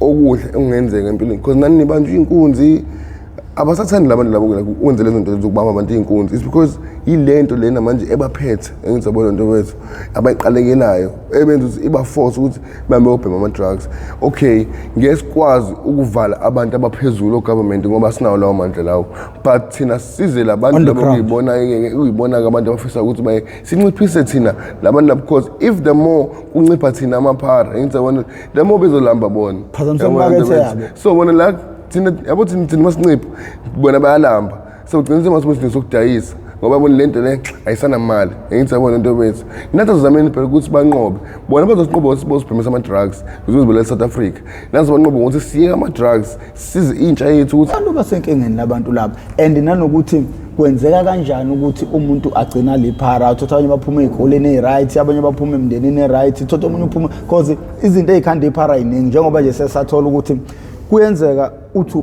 Okuhle okungenzeka empilweni, because nani nibanjwa inkunzi, abasathandi labantu labo like wenze lezo nto zokubamba abantu iy'nkunzi. It's because yile nto lena manje ebaphethe, engithi yabo lento wethu abayiqalekelayo, ebenza ukuthi iba-force ukuthi bahambe beyobhema ama-drugs. Okay, ngeke sikwazi ukuvala abantu abaphezulu o-government ngoba sinawo lawo mandla lawo, but thina size labantu On the labo ground. Kuyibona-ke abantu abafisa ukuthi baye sinciphise thina labantu labo, because if the more kuncipha thina amaphara, engithi yabona, the more bezolamba bona. Phazamisa Yabona imakethe into yabo. bethu. So bona la thina, yabo, thina masincipha, bona bayalamba, so gcina semasibe sokudayisa ngoba bona lento le ayisanamali, engithi yabona into bethu. Nathi asizameni phela ukuthi banqobe bona, bazosinqoba ukuthi bosibhemisa ama-drugs ukuze South Africa, nathi banqobe ngokuthi siyeke ama-drugs, size intsha yethu ukuthi Abantu basenkingeni labantu laba, and nanokuthi kwenzeka kanjani ukuthi umuntu agcina liphara. Uthatha abanye baphuma ey'koleni ey'right, abanye baphuma emndenini e-right, uthatha omunye uphuma, cause izinto ey'khanda iphara yiningi, njengoba nje sesathola ukuthi kuyenzeka uthi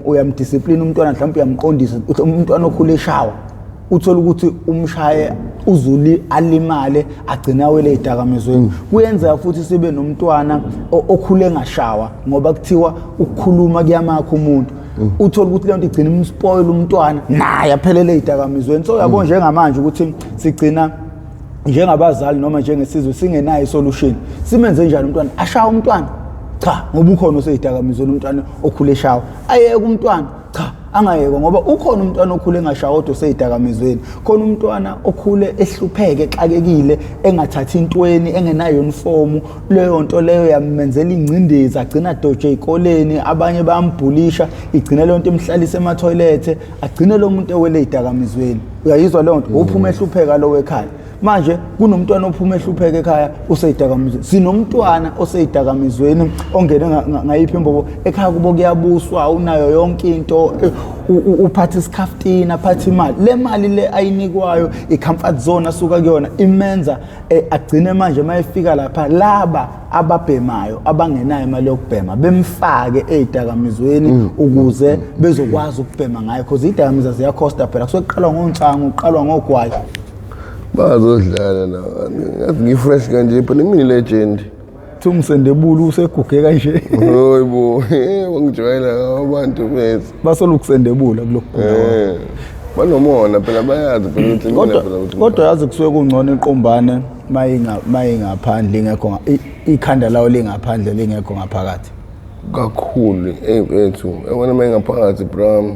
uyamdisciplina umntwana, mhlawumbe uyamqondisa, uthi umntwana okhule eshawa, uthole ukuthi umshaye uzuli alimale, agcina awele ey'dakamizweni. Kuyenzeka futhi sibe nomntwana okhule engashawa, ngoba kuthiwa ukukhuluma kuyamakha umuntu. Uthole ukuthi leyo nto igcina imspoil umntwana, naye aphelele ey'dakamizweni. So yabo, njengamanje ukuthi sigcina njengabazali noma njengesizwe singenayo isolution, simenze njani umntwana? Ashawe umntwana? Cha, ngoba ukhona osey'dakamizweni umntwana okhule eshawa. Ayeke umntwana? Cha, angayekwa, ngoba ukhona umntwana okhule engashawa kodwa osey'dakamizweni. Khona umntwana okhule ehlupheke, exakekile, engathathi intweni, engenayo uniform, leyo nto leyo yamenzela ingcindezi, agcina adoje ey'koleni, abanye bayambhulisha, igcine leyo nto imhlalise emathoyilethe, agcine lo muntu ewele ey'dakamizweni. Uyayizwa leyo nto? Uphuma ehlupheka lowo ekhaya. Manje kunomntwana ophuma ehlupheka ekhaya usey'dakamizweni, sinomntwana osey'dakamizweni ongene ngayiphi imbobo ekhaya kubo, kuyabuswa, unayo yonke into, uphatha isikhaftina, aphatha imali. Le mali le ayinikwayo, i-comfort zone asuka kuyona imenza agcine manje uma efika lapha, laba ababhemayo abangenayo imali yokubhema bemfake ey'dakamizweni ukuze bezokwazi ukubhema ngayo, because iy'dakamizwa ziyakhosta phela. Kusuke kuqalwa ngonsangu, kuqalwa ngogwayi. Bazodlala la, ngathi ngi-fresh kanje phela, mina legend. Thi ungisendebula useguge kanje. Hayi bo, bangijwayela abantu bethu. Basolukusendebula kulokhu kugula kwakho. Banomona phela, bayazi phela ukuthi mina Kodwa phela ukuthi kodwa yazi, kusuke kungcono iqumbane mayingaphandle, ingekho ikhanda lawo lingaphandle, lingekho ngaphakathi. Kakhulu, eyi mfethu, yabona uma ingaphakathi, bram,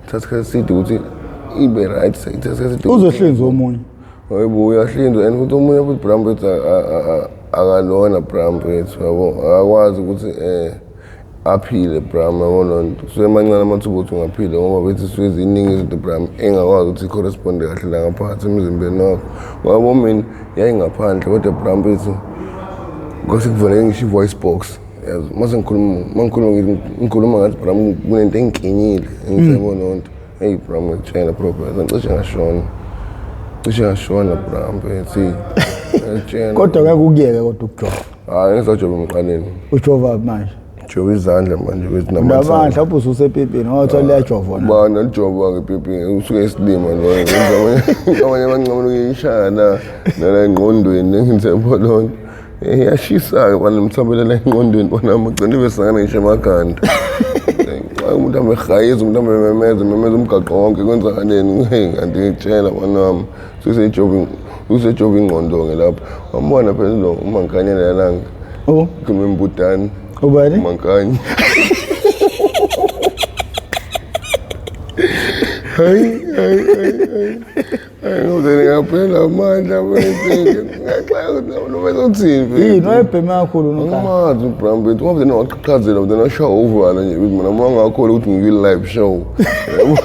ithatha isikhathi eside ukuthi ibe right, ithatha isikhathi eside. Uzohlinzwa omunye. Hayibo, uyahlinzwa, and futhi omunye futhi, bram mfethu, akalona, bram mfethu, yabo, akakwazi ukuthi aphile, bram, yabo loo nto. Kusuke emancane amathuba ukuthi ungaphila, ngoba bethi suke ziningi izinto, bram, engakwazi ukuthi i-corresponde kahle la ngaphakathi emzimbeni wakho, ngoba bomina yayingaphandle kodwa, bram mfethu, kwase kuvaleke ngisho i-voice box, yazi. Mase ngikhuluma, uma ngikhuluma, ngikhuluma ngathi, bram, kunento enginkinyile, engiyabo loo nto. Eyi bram, ngikutshela proper, ngicishe ngashona, cishe ngashona, bram mfethu, ngikutshela. Kodwa ngeke ukuyeke kodwa ukujova? Hayi, ngisajoba emqaleni. Ujova manje? Jova izandla manje bethu. Unamandla lapho ususepipini, wathola liyajova na? Bana lijoba ngepipini, usuke esilima lo, abanye abancane ukuyishaya la nala engqondweni, ngithemba loo nto. Iyashisa-ke bana imthambelela la engqondweni bona, magcine besangana ngisho emakhanda. Xa umuntu amehayiza, umuntu amememeza memeza umgaqo wonke, kwenzakaleni? Hey, kanti ngikutshela bana wami, usejova ingqondo-ke lapho. Wambona phela lo umankanye lelanga. Oh. Khuluma embudane. Ubani? Umankanye. Hayi hayi hayi hayi. Hayi, ngoze ngaphela amandla mfethu. Ngaxaka ukuthi noma ezothini mfethu. Yini, wayebhema kakhulu noKaya? Angimazi uBram mfethu, ngoba yena waqhaqhazela, wena washaya uvalo nje ukuthi mina uma ngakholwa ukuthi ngikwi-live show. Yabo.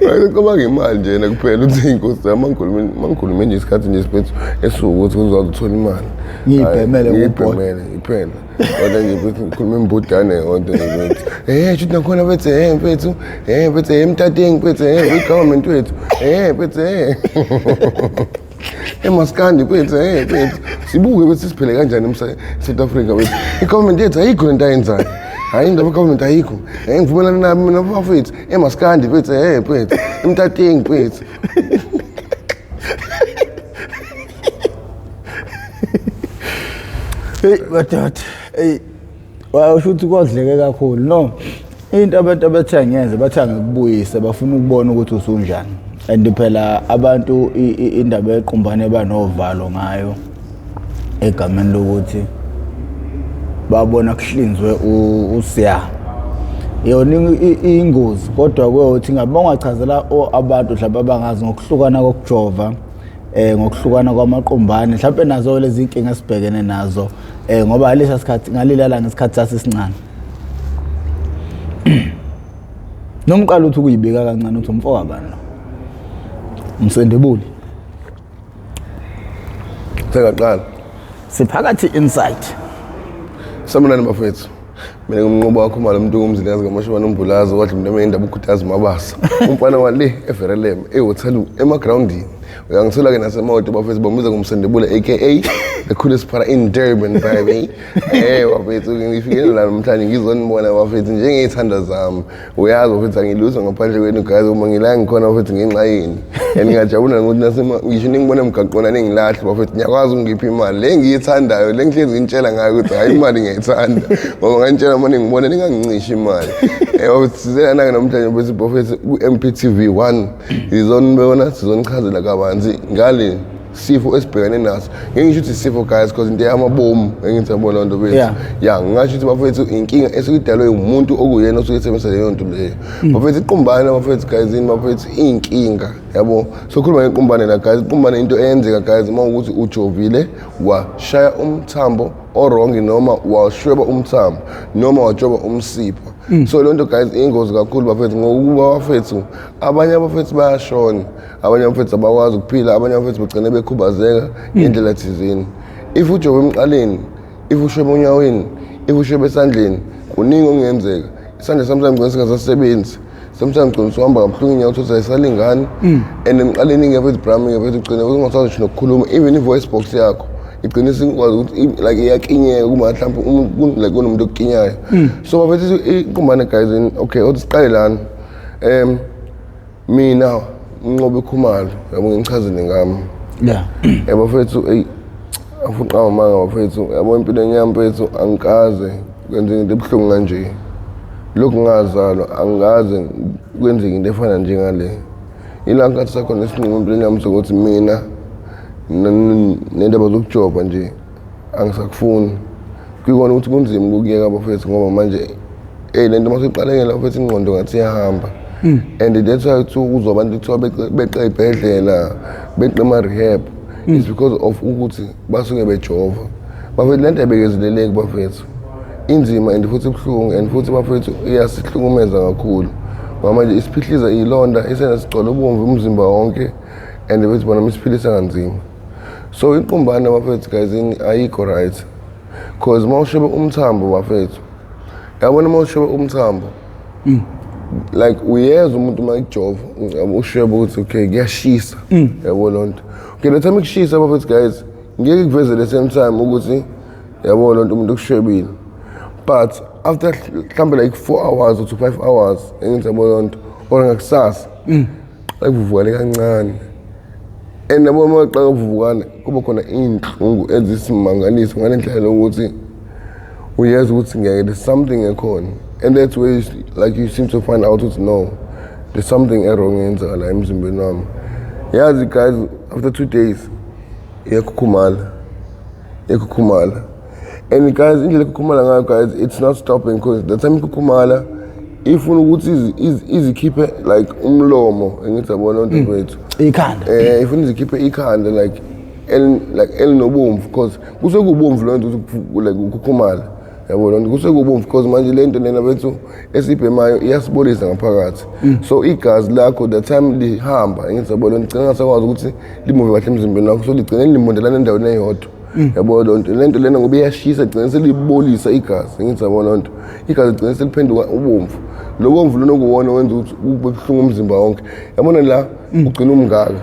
Wayecabanga imali nje yena kuphela, uthi inkosi yami, mangikhulume nje isikhathi nje siphethu esuku ukuthi ngizokwazi ukuthola imali. Ngiyibhemele. Hayi, ngiyibhemele iphela. Kodwa nje mfethu, ngikhuluma imbudane yonke nje mfethu. Shuthi nakhona bethi mfethu, mfethu, emtateng mfethu, i-government wethu. Mfethu, Emaskandi mfethu, mfethu. Sibuke bese siphele kanjani South Africa wethu. I-government yethu ayikho lento ayenzayo. Hayi, indaba government ayikho. Ngivumelana nami mina bafethu. Emaskandi mfethu, mfethu. Emtateng mfethu. Hey madoda, hey. Washo ukuthi kwadleke kakhulu. No. Into abantu abathe ngenze bathe ngikubuyise, bafuna ukubona ukuthi usunjani. And phela abantu indaba yequmbane banovalo ngayo egameni lokuthi babona kuhlinzwe uSiya. Yona ingozi, kodwa kuyothi ngabe ungachazela abantu mhlawumbe abangazi ngokuhlukana kokujova, ngokuhlukana kwamaqumbane, mhlawumbe nazo lezi inkinga esibhekene nazo, ngoba lesa sikhathi ngalilala ngesikhathi sasisincane. Noma uqala uthi ukuyibika kancane uthi umfo kabani lo? Umsendebuli. Sengaqala. Siphakathi inside. Sanibonani bafethu. Mina ngumnqobo wakho mali umuntu umzilikazi ngamashobana umbulazi wadla umuntu emendaba ukhuthaza mabasa. Umfana wale eVerelem eHotel emagroundini. Uyangithola ke nasemoto bafethu, bambiza ngumsendebule aka the coolest para in Durban, baby. Bafethu, ngifike la namhlanje ngizonibona bafethu njengezithanda zami. Uyazi bafethu, angilutho ngaphandle kwenu guys, uma ngila ngikhona bafethu ngenxa yenu. And ngiyajabula ngokuthi nasema ngisho ningibona emgaqweni ningilahle bafethu, ngiyakwazi ukungipha imali le ngiyithandayo, le ngihlezi ngitshela ngayo ukuthi hayi, imali ngiyayithanda, ngoba ngantshela uma ningibona ningangincishi imali. Bafethu, sizelana-ke namhlanje bafethu, bafethu ku-MPTV 1 sizonibona, sizonichazela kabanzi ngale sifo esibhekane naso. Ngeke ngisho ukuthi isifo guys, because into yamabomu engithi yabona loo nto bethu. Ya, ngingasho ukuthi bafethu inkinga esuke idalwe umuntu okuyena osuke esebenzisa leyo nto leyo bafethu. Iqumbane bafethu guys, yini bafethu iy'nkinga yabo. So khuluma ngequmbane la guys. Iqumbane into eyenzeka guys uma ukuthi ujovile washaya umthambo o-wrong, noma washweba umthambo, noma wajoba umsipha. So leyo nto guys iyingozi kakhulu bafethu, ngokuba bafethu abanye abafethu bayashona, abanye abafethu abakwazi ukuphila, abanye abafethu bagcine bekhubazeka ngendlela thizeni. If ujove emqaleni, if ushwebe onyaweni, if ushwebe esandleni, kuningi okungenzeka. Isandla sometimes gcine singasasebenzi, sometimes gcine usuhamba kabuhlungu, inyawo uthotha ayisalingani. And emqaleni ngiyafethu bram, ngiyafethu ugcine ungasakwazi ngisho nokukhuluma, even i-voice box yakho igcine singakwazi ukuthi like iyakinyeka kuma mhlawumbe like kunomuntu okukinyayo. So bafethu iqumbane guys, okay, othi siqale lana. Mina Mnqobi Khumalo, yabo, ngichazele ngami. Yabo bafethu, eyi, afuqa amanga bafethu, yabo, empilweni yami mfethu angikaze kwenzeka into ebuhlungu kanje. Lokhu ngazalwa angikaze kwenzeke into efana njengale. Ila nkathi sakhona isinqumo empilweni yami sokuthi mina nendaba zokujova nje angisakufuni. Kuyikona ukuthi kunzima ukukuyeka bafethu, ngoba manje eyi, le nto uma seyiqalekela bafethu ingqondo ngathi iyahamba. And that's why kuthiwa uzwa abantu kuthiwa beqe ey'bhedlela, beqe ema-rehab. It's because of ukuthi basuke bejova bafethu. Le nto ayibekezeleleki bafethu, inzima and futhi ibuhlungu, and futhi bafethu iyasihlukumeza kakhulu, ngoba manje isiphihliza iy'londa, isenza sigcwale ubomvu umzimba wonke, and bethu bona isiphilisa kanzima. So iqumbane bafethu guys ayikho right, cause uma ushebe umthambo bafethu, yabona, uma ushebe umthambo, like uyezwa umuntu uma ejova ushebe ukuthi okay, kuyashisa, yabo loo nto. Okay, le time kushisa bafethu guys, ngeke kuvezele same time ukuthi yabo loo nto umuntu okushwebile, but after mhlawumbe like 4 hours or to 5 hours, engithi yabo loo nto, or ngakusasa ekuvuvukale kancane. And yabo uma uqala ukuvuvukala kuba khona iy'nhlungu ezisimangaliso ngale ndlela lokuthi uyezwa ukuthi ngeke, there's something ekhona. And that's where you, like you seem to find out ukuthi no, there's something wrong eyenzeka la emzimbeni wami. Yazi guys, after 2 days iyakhukhumala, iyakhukhumala. And guys, indlela ekhukhumala ngayo guys, it's not stopping, because the time ikhukhumala ifuna ukuthi izikhiphe like umlomo, engithi yabona nto mfethu. Ikhanda. Ifuna izikhiphe ikhanda like like elinobomvu, because kusuke kubomvu loo nto ukuthi like ukhukhumala, yabo loo nto kusuke kubomvu, because manje le nto lena bethu esibhemayo iyasibolisa ngaphakathi. So igazi lakho the time lihamba, engithi yabo loo nto, igcina ngasakwazi ukuthi limuve kahle emzimbeni wakho, so ligcine limondelana endaweni eyodwa, yabo loo nto. Le nto lena ngoba iyashisa igcine selibolisa igazi, engithi yabo loo nto, igazi ligcine seliphenduka ubomvu. Lo bomvu lona okuwona wenza ukuthi kube buhlungu umzimba wonke, yabona la ugcina umngaka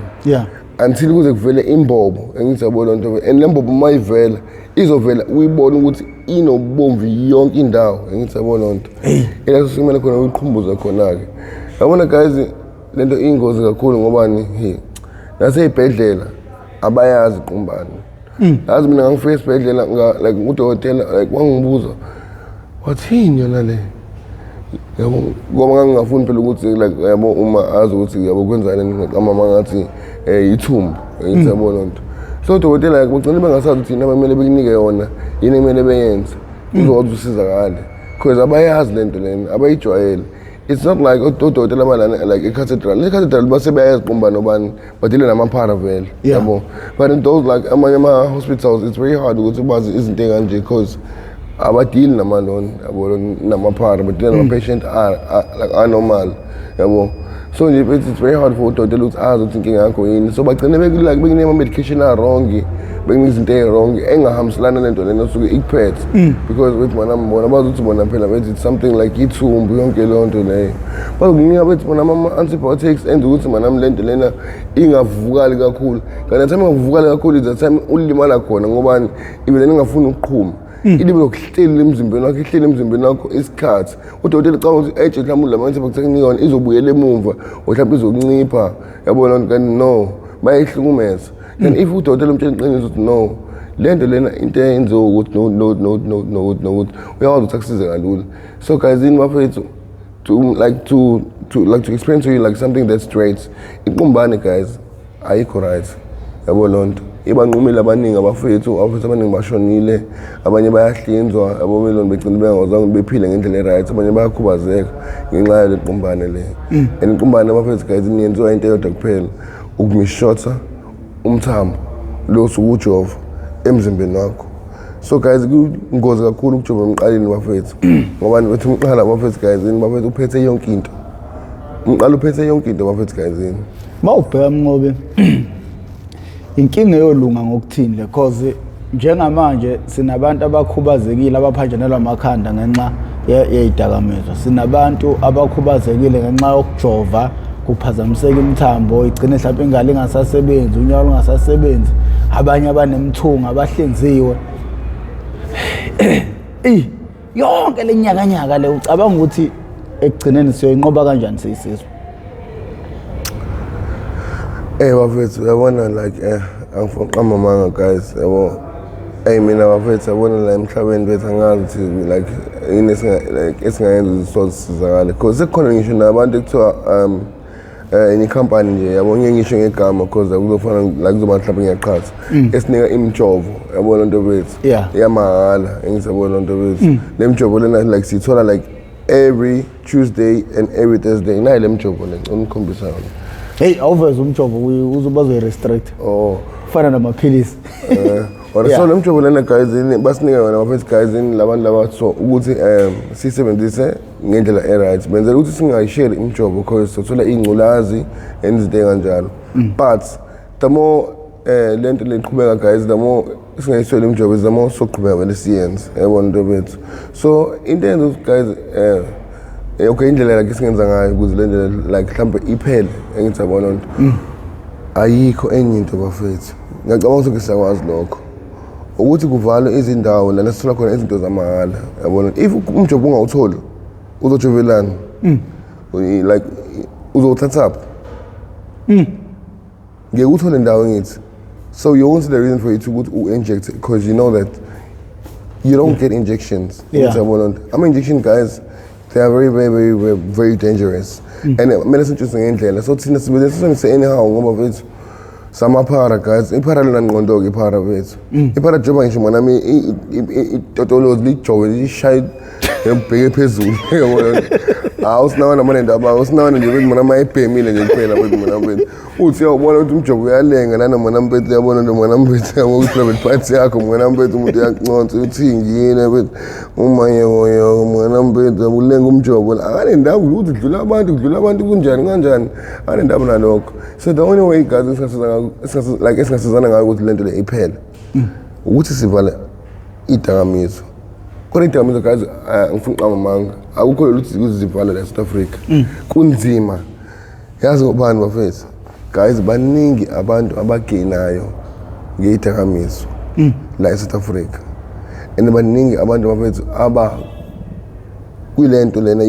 until kuze kuvele imbobo, engithi yabo loo nto. And le mbobo uma ivela, izovela uyibone ukuthi inobomvu yonke indawo, engithi yabo loo nto, ila sekumele khona uyiqhumbuze khona-ke. Yabona guys, le nto iyingozi kakhulu, ngobani he nasey'bhedlela abayazi qumbane. Yazi mina ngangifika esibhedlela like udokotela like wangibuza, Wathini yona le, yabo, ngoba ngangingafuni phela ukuthi like, yabo, uma azi ukuthi, yabo, kwenzani ngamama, ngathi ithumbu, ngithi, yabo, loo nto. So udokotela like bagcine bengasazi ukuthi yini abamele bekunike yona, yini ekumele beyenze uzokwazi usizakale, because abayazi lento lena, abayijwayele. It's not like odokotela abalana like e-cathedral, e-cathedral base bayaziqumba nobani, badile namaphara vele. Yabo, but in those like amanye ama-hospitals, it's very hard ukuthi bazi izinto ey'kanje because abadili namaloni, yabo, namaphara, badile nama-patient like anormal, yabo. So nje it's very hard for udokotela ukuthi azi ukuthi inkinga yakho yini. So bagcine like bekunika ama-medication a-wrong, bekunika izinto ey'wrong engahambiselana nento lena osuke ikuphethe, because bethi bona bona bazi ukuthi bona phela bethi it's something like ithumbu, yonke leyo nto leyo. Bazokunika, bethi bona, ama-antibiotics enza ukuthi manami le nto lena ingavuvukali kakhulu, kanti the time ingavuvukali kakhulu is the time ulimala khona, ngobani ivele ingafuni ukuqhuma, ilibe lokuhleli emzimbeni wakho, ihleli emzimbeni wakho isikhathi. Udokotela ucabanga ukuthi etshe mhlawumbe la ma-antibiotics akunika yona izobuyela emumva or mhlawumbe izokuncipha, yabona nto, kanti no, bayayihlukumeza. Then if udokotela umtshela iqiniso ukuthi no, le nto lena into eyenziwa ukuthi no, no, no, no, no, no, ukuthi uyakwazi ukuthi akusize kalula. So guys, yini bafethu, to like to like to explain to you like something that's straight, iqumbane guys ayikho right, yabo. Loo nto ibanqumile abaningi abafethu, abafethu abaningi bashonile, abanye bayahlinzwa, yabo, belona begcina bengazange bephile ngendlela e-right, abanye bayakhubazeka ngenxa yale qumbane le. And iqumbane abafethu guys niyenziwa into eyodwa kuphela, ukumishotha umthambo lo osuke ujova emzimbeni wakho. So guys, kungozi kakhulu ukujova emqaleni bafethu, ngoba bethi umqala bafethu guys yini bafethu uphethe yonke into, umqala uphethe yonke into bafethu guys yini. Mawubheka Mnqobi, inkinga eyolunga ngokuthini le? Cause njengamanje sinabantu abakhubazekile abaphanjanelwa amakhanda ngenxa yeyidakamizwa, sinabantu abakhubazekile ngenxa yokujova, kuphazamiseka imithambo, igcine mhlawumbe ingalo ingasasebenzi, unyawo lungasasebenzi, abanye abanemthungo abahlinziwe. Eyi, yonke le nyakanyaka le, ucabanga ukuthi ekugcineni siyoyinqoba kanjani siyisizwe? Bafethu, uyabona like angifuni uqamba amanga guys, yabo. Ey mina bafethu, yabona la emhlabeni bethu, angazi ukuthi like yini like esingayenza ukuthi soze sisizakale, because sekukhona ngisho nabantu ekuthiwa enye ikhampani nje, yabo, ngeke ngisho ngegama because kuzofana like kuzoba mhlawumbe ngiyaqhatha, esinika imijovo, yabona nto bethu, yamahhala, engisabona nto bethu. Le mijovo lena like siyithola like every Tuesday and every Thursday. Nayi le mijovo le, ngicela ukukhombisa yona. Hey, awuveze umjovo, uze bazoyi-restrict. Oh. Kufana namaphilisi. Ora. So le mjovo lena guys ini basinika yona bafethu guys ini labantu laba, so ukuthi siyisebenzise ngendlela e-right, benzela ukuthi singayishare imijovo because sothola iy'ngculazi and izinto ey'kanjalo. But the more le nto leqhubeka guys, the more singayisweli imijovo, the more soqhubeka vele siyenze, yabona into bethu. So into eyenza ukuthi guys okay, indlela like esingenza ngayo ukuze le ndlela like mhlawumbe iphele, engithi yabona nto, ayikho enye into bafethu, ngiyacabanga ukuthi siyakwazi lokho, ukuthi kuvalwe izindawo lana sithola khona izinto zamahhala, yabona. If umjovo ungawutholi, uzojovelani? Like uzowuthathaphi? Ngeke uthole ndawo, ngithi. So you won't see the reason for you to ukuthi u-inject, because you know that you don't get injections. Yabona nto, ama-injection guys, they are very very very very, very dangerous and kumele sintshise ngendlela. So thina sibele sisebenzise anyhow, ngoba vethu samaphara guys, iphara lena ngqondo-ke, iphara vethu, iphara njengoba ngisho mwanami itotolozi lijove lishaye ebheke phezulu, yabona. Hawu, sinawana mane ndaba, usinawana nje bethi mwana ayibhemile nje kuphela, bethi mwana mfethu uthi uyawubona ukuthi umjovo uyalenga lana, mwana mfethu, uyabona nje mwana mfethu, yabo, ukuthi-private part yakho mwana mfethu, umuntu uyakunconsa uthi ngiyini mfethu, umanyekoyoko mwana mfethu, ulenga umjovo akanendaba ukuthi kudlula abantu, kudlula abantu kunjani kanjani, akanendaba nalokho. So the only way guys like esingasizana ngayo ukuthi lento le iphele ukuthi sivale idakamizwa. Kodwa idakamizwa guys, ngifuna uqamba amanga, akukho lutho ukuthi zivale la e-South Africa, kunzima yazi. Ngobani bafethu guys? Baningi abantu abagenayo ngeyidakamizwa la e-South Africa, and baningi abantu bafethu aba kuyile nto lena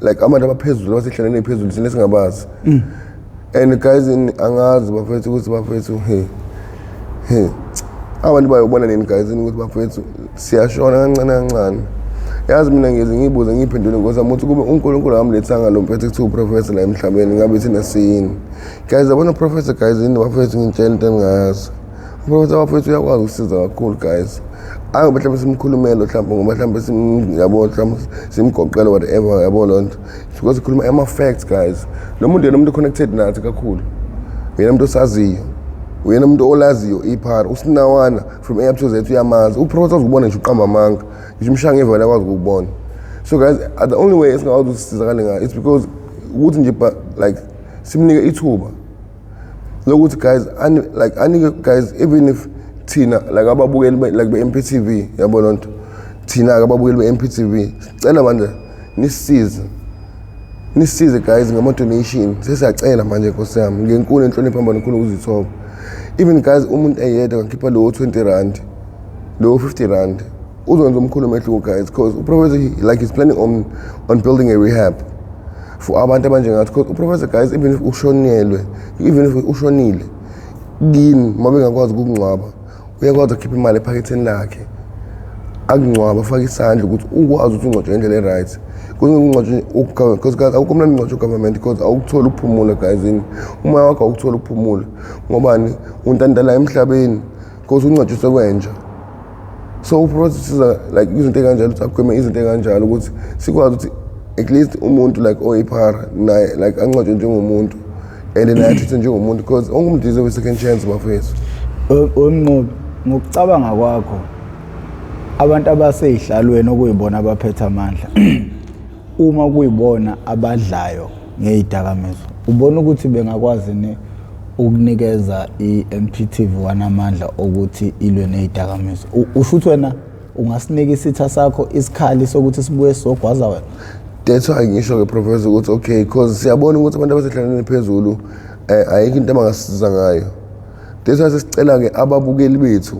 like abantu abaphezulu, abasehlaleni ephezulu, thina singabazi. And guys angazi bafethu ukuthi bafethu he he abantu bayobona nini guys ukuthi bafethu siyashona kancane kancane. Yazi mina ngize ngiyibuze ngiyiphendule ngosami ukuthi kube uNkulunkulu akamlethanga lo mfethu kuthiwa uprofessor la emhlabeni, ngabe thina siyini? Guys, yabona professor, guys, yini bafethu, ngitshela into engingayazi. Uprofessor bafethu uyakwazi ukusiza kakhulu, guys. Angoba mhlawumbe simkhulumele, mhlawumbe ngoba mhlawumbe yabo, mhlawumbe simgoqele, whatever, yabo loo nto, because sikhuluma ama-facts, guys. Lo muntu yena umuntu connected nathi kakhulu, uyena umuntu osaziyo, uyena umuntu olaziyo iphara usinawana from A up to Z, uyamazi uprofessor, uzukubona ngisho uqamba amanga, ngisho umshaya ngevele akwazi ukukubona. So guys, the only way esingakwazi ukuthi sisizakale ngayo, it's because ukuthi nje like simnike ithuba lokuthi, guys, like anike, guys, even if thina like ababukeli like be-MPTV, yabo loo nto, thina-ke ababukeli be-MPTV sicela bandla nisisize, nisisize, guys, ngama-donation. Sesiyacela manje, nkosi yami, ngenkulu inhlonipho hamba nokhulu ukuzithoba. Even, guys, umuntu eyedwa angakhipha lowo 20 rand, lowo 50 rand, uzokwenza omkhulu umehluko, guys, because uprofessor like he's planning on building a rehab for abantu abanjengathi, because uprofessor, guys, even if ushonelwe, even if ushonile kini, uma bengakwazi ukukungcwaba, uyakwazi ukukhipha imali ephaketheni lakhe akungcwaba, afake isandla ukuthi ukwazi ukuthi ungcwatshwe ngendlela e-right. Kungcwatshwe, because guys, awukho mnandi ungcwatshwe government, because awukutholi ukuphumula, guys, yini, umoya wakho awukutholi ukuphumula. Ngobani? Untantala emhlabeni because ungcwatshwe kwenja. So uprofessor siza like izinto ey'kanjalo, ukuthi agweme izinto ey'kanjalo, ukuthi sikwazi ukuthi at least umuntu like oyiphara naye like angcwatshwe njengomuntu and naye athathwe njengomuntu, because wonke umuntu deserve a second chance, bafethu. Wemnqobi, ngokucabanga kwakho, abantu abasey'hlalweni okuyibona abaphethe amandla, uma kuyibona abadlayo ngey'dakamizwa, ubona ukuthi bengakwazi ni ukunikeza i-MPTV 1 amandla okuthi ilwe ney'dakamizwa? Usho ukuthi wena ungasinika isitha sakho isikhali sokuthi sibuye sizogwaza wena? That's why ngisho-ke, professor, ukuthi okay, because siyabona ukuthi abantu abasehlaleni phezulu ayikho into abangasisiza ngayo. That's why sesicela-ke ababukeli bethu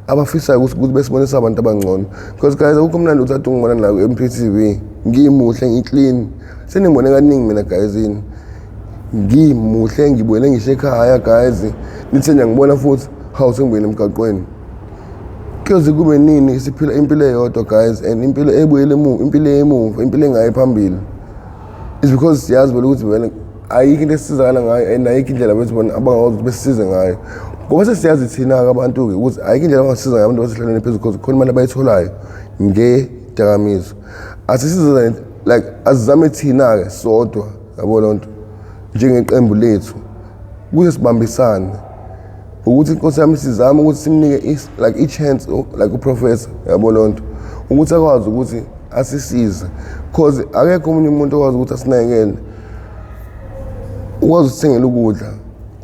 abafisayo ukuthi besibonise abantu abangcono, because guys, akukho mnandi ukuthi ade ungibona la ku-MPTV ngimuhle, ngiclean. Seningibone kaningi mina, guys, yini, ngimuhle, ngibuyele ngisho ekhaya, guys, nithe niyangibona futhi, hawu, sengibuyele emgaqweni. Kuyoze kube nini siphila impilo eyodwa, guys, and impilo ebuyele emuva, impilo emuva, impilo engayi phambili? Is because siyazi vele ukuthi vele ayikho into esisizakala ngayo and ayikho indlela bethu bona abangakwazi ukuthi besisize ngayo, ngoba sesiyazi thina-ke abantu-ke ukuthi ayikho indlela abangasiza ngayo abantu abasehlaleni phezulu, because khona imali abayitholayo ngedakamizwa. Asisize, like asizame thina-ke sodwa, yabo loo nto, njengeqembu lethu, ukuze sibambisane ukuthi, inkosi yami, sizame ukuthi simnike like i-chance like uprofessor, yabo loo nto, ukuthi akwazi ukuthi asisize, cause akekho omunye umuntu okwazi ukuthi asinakekele, ukwazi usithengela ukudla,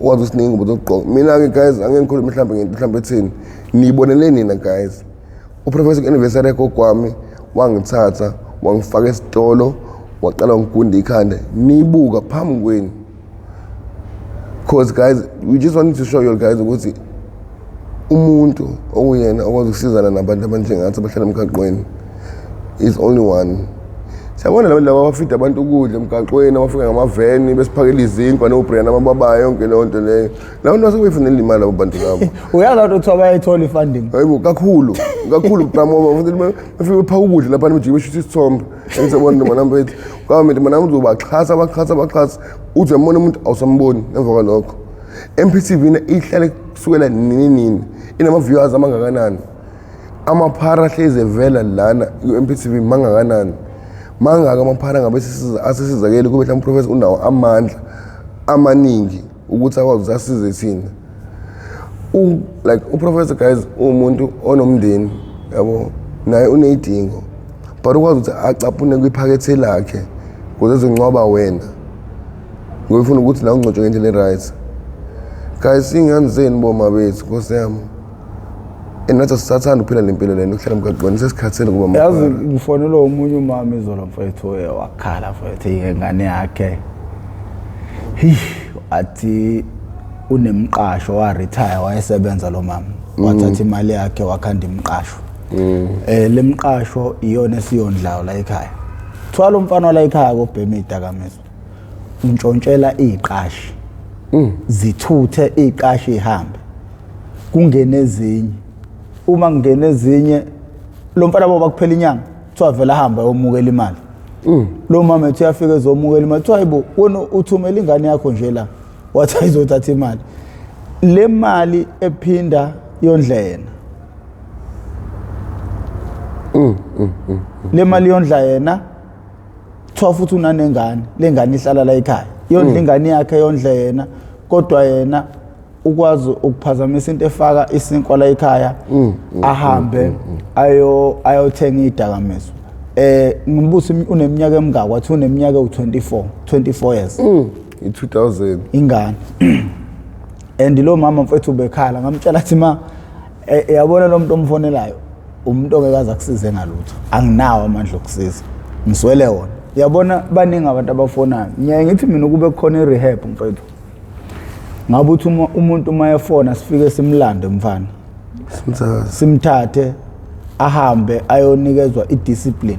ukwazi usinika ingubo zokugqoka. Mina-ke, guys, angeke ngikhulume mhlawumbe ngento mhlawumbe ethini, niyibonele nina, guys. Uprofessor ku-anniversary yagogo wami wangithatha wangifaka esitolo, waqala wangigunda ikhanda nibuka phambi kwenu, cause guys, we just wanted to show you guys ukuthi umuntu okuyena okwazi ukusizana nabantu abanjengathi abahlala emgaqweni is only one. Siyabona laba laba abafida abantu ukudla emgaqweni, abafika ngamaveni besiphakela izinkwa nobrand abababayo, yonke leyo nto leyo, labo bantu basuke beyifunela imali, labo bantu labo. Uyazi ukuthi kuthiwa bayayithola i-funding? Hayibo, kakhulu kakhulu, bra, ngoba futhi bafike bephaka ukudla lapha, bejike beshutha isithombe. Engisebona noma mfethu, government mana uzobaxhasa, baxhasa, baxhasa, uthi uyambona umuntu, awusamboni emva kwalokho. MPTV ihlale kusukela nini nini, inama-viewers amangakanani? Amaphara ahlezi evela lana ku-MPTV mangakanani? Mangaka amaphara ngabe asesizakele kube mhlawumbe uprofessor unawo amandla amaningi ukuthi akwazi ukuthi asize thina. Like uprofessor, guys, uwumuntu onomndeni, yabo, naye uney'dingo, but ukwazi ukuthi acaphune kwiphakethe lakhe ukuze ezongcwaba wena, ngoba ufuna ukuthi nawe ungcwatshwe ngendlela e-right. Guys, iy'ngane zenu boma bethu, nkosi yami, and nathi asisathanda ukuphila le mpilo lena ukuhlala emgaqweni, sesikhathele kuba Yazi, maphara. ngifonelwe omunye umama izolo, mfethu, wakhala, mfethu, ingane yakhe. Hi, athi unemqasho, wa-retire, wayesebenza lo mama, wathatha imali yakhe wakhanda imqasho. Lemqasho iyona esiyondlayo la ekhaya. Kuthiwa lo mfana la ekhaya kobhema idakamizwa, untshontshela iqashi, zithuthe iqashi ihambe, kungene ezinye. Uma kungena ezinye, lo mfana boba kuphela inyanga. Kuthiwa vele ahambe ayomukela imali. Lo mama ethi uyafika ezomukela imali, kuthiwa hayibo, wena uthumela ingane yakho nje la, wathi ayizothatha imali. Le mali ephinda yondle yena, le mali yondla yena. Kuthiwa futhi unanengane, le ngane ihlala la ekhaya, yondla ingane yakhe, yondle yena, kodwa yena ukwazi ukuphazamisa into efaka isinkwa la ekhaya, ahambe ayothenga idakamizwa. Ngimbuza uneminyaka emingaki, wathi uneminyaka ewu-24, 24 years. I-2000. Ingane. And lo mama, mfethu, ubekhala. Ngamtshela athi, ma, yabona lo muntu omfonelayo, umuntu ongeke aze akusize ngalutho. Anginawo amandla okusiza, ngiswele wona. Yabona, baningi abantu abafonayo. Ngiyaye ngithi mina ukube kukhona i-rehab, mfethu, ngabe uthi umuntu uma efona sifike simlande, mfana. Simthathe. Simthathe ahambe ayonikezwa i-discipline,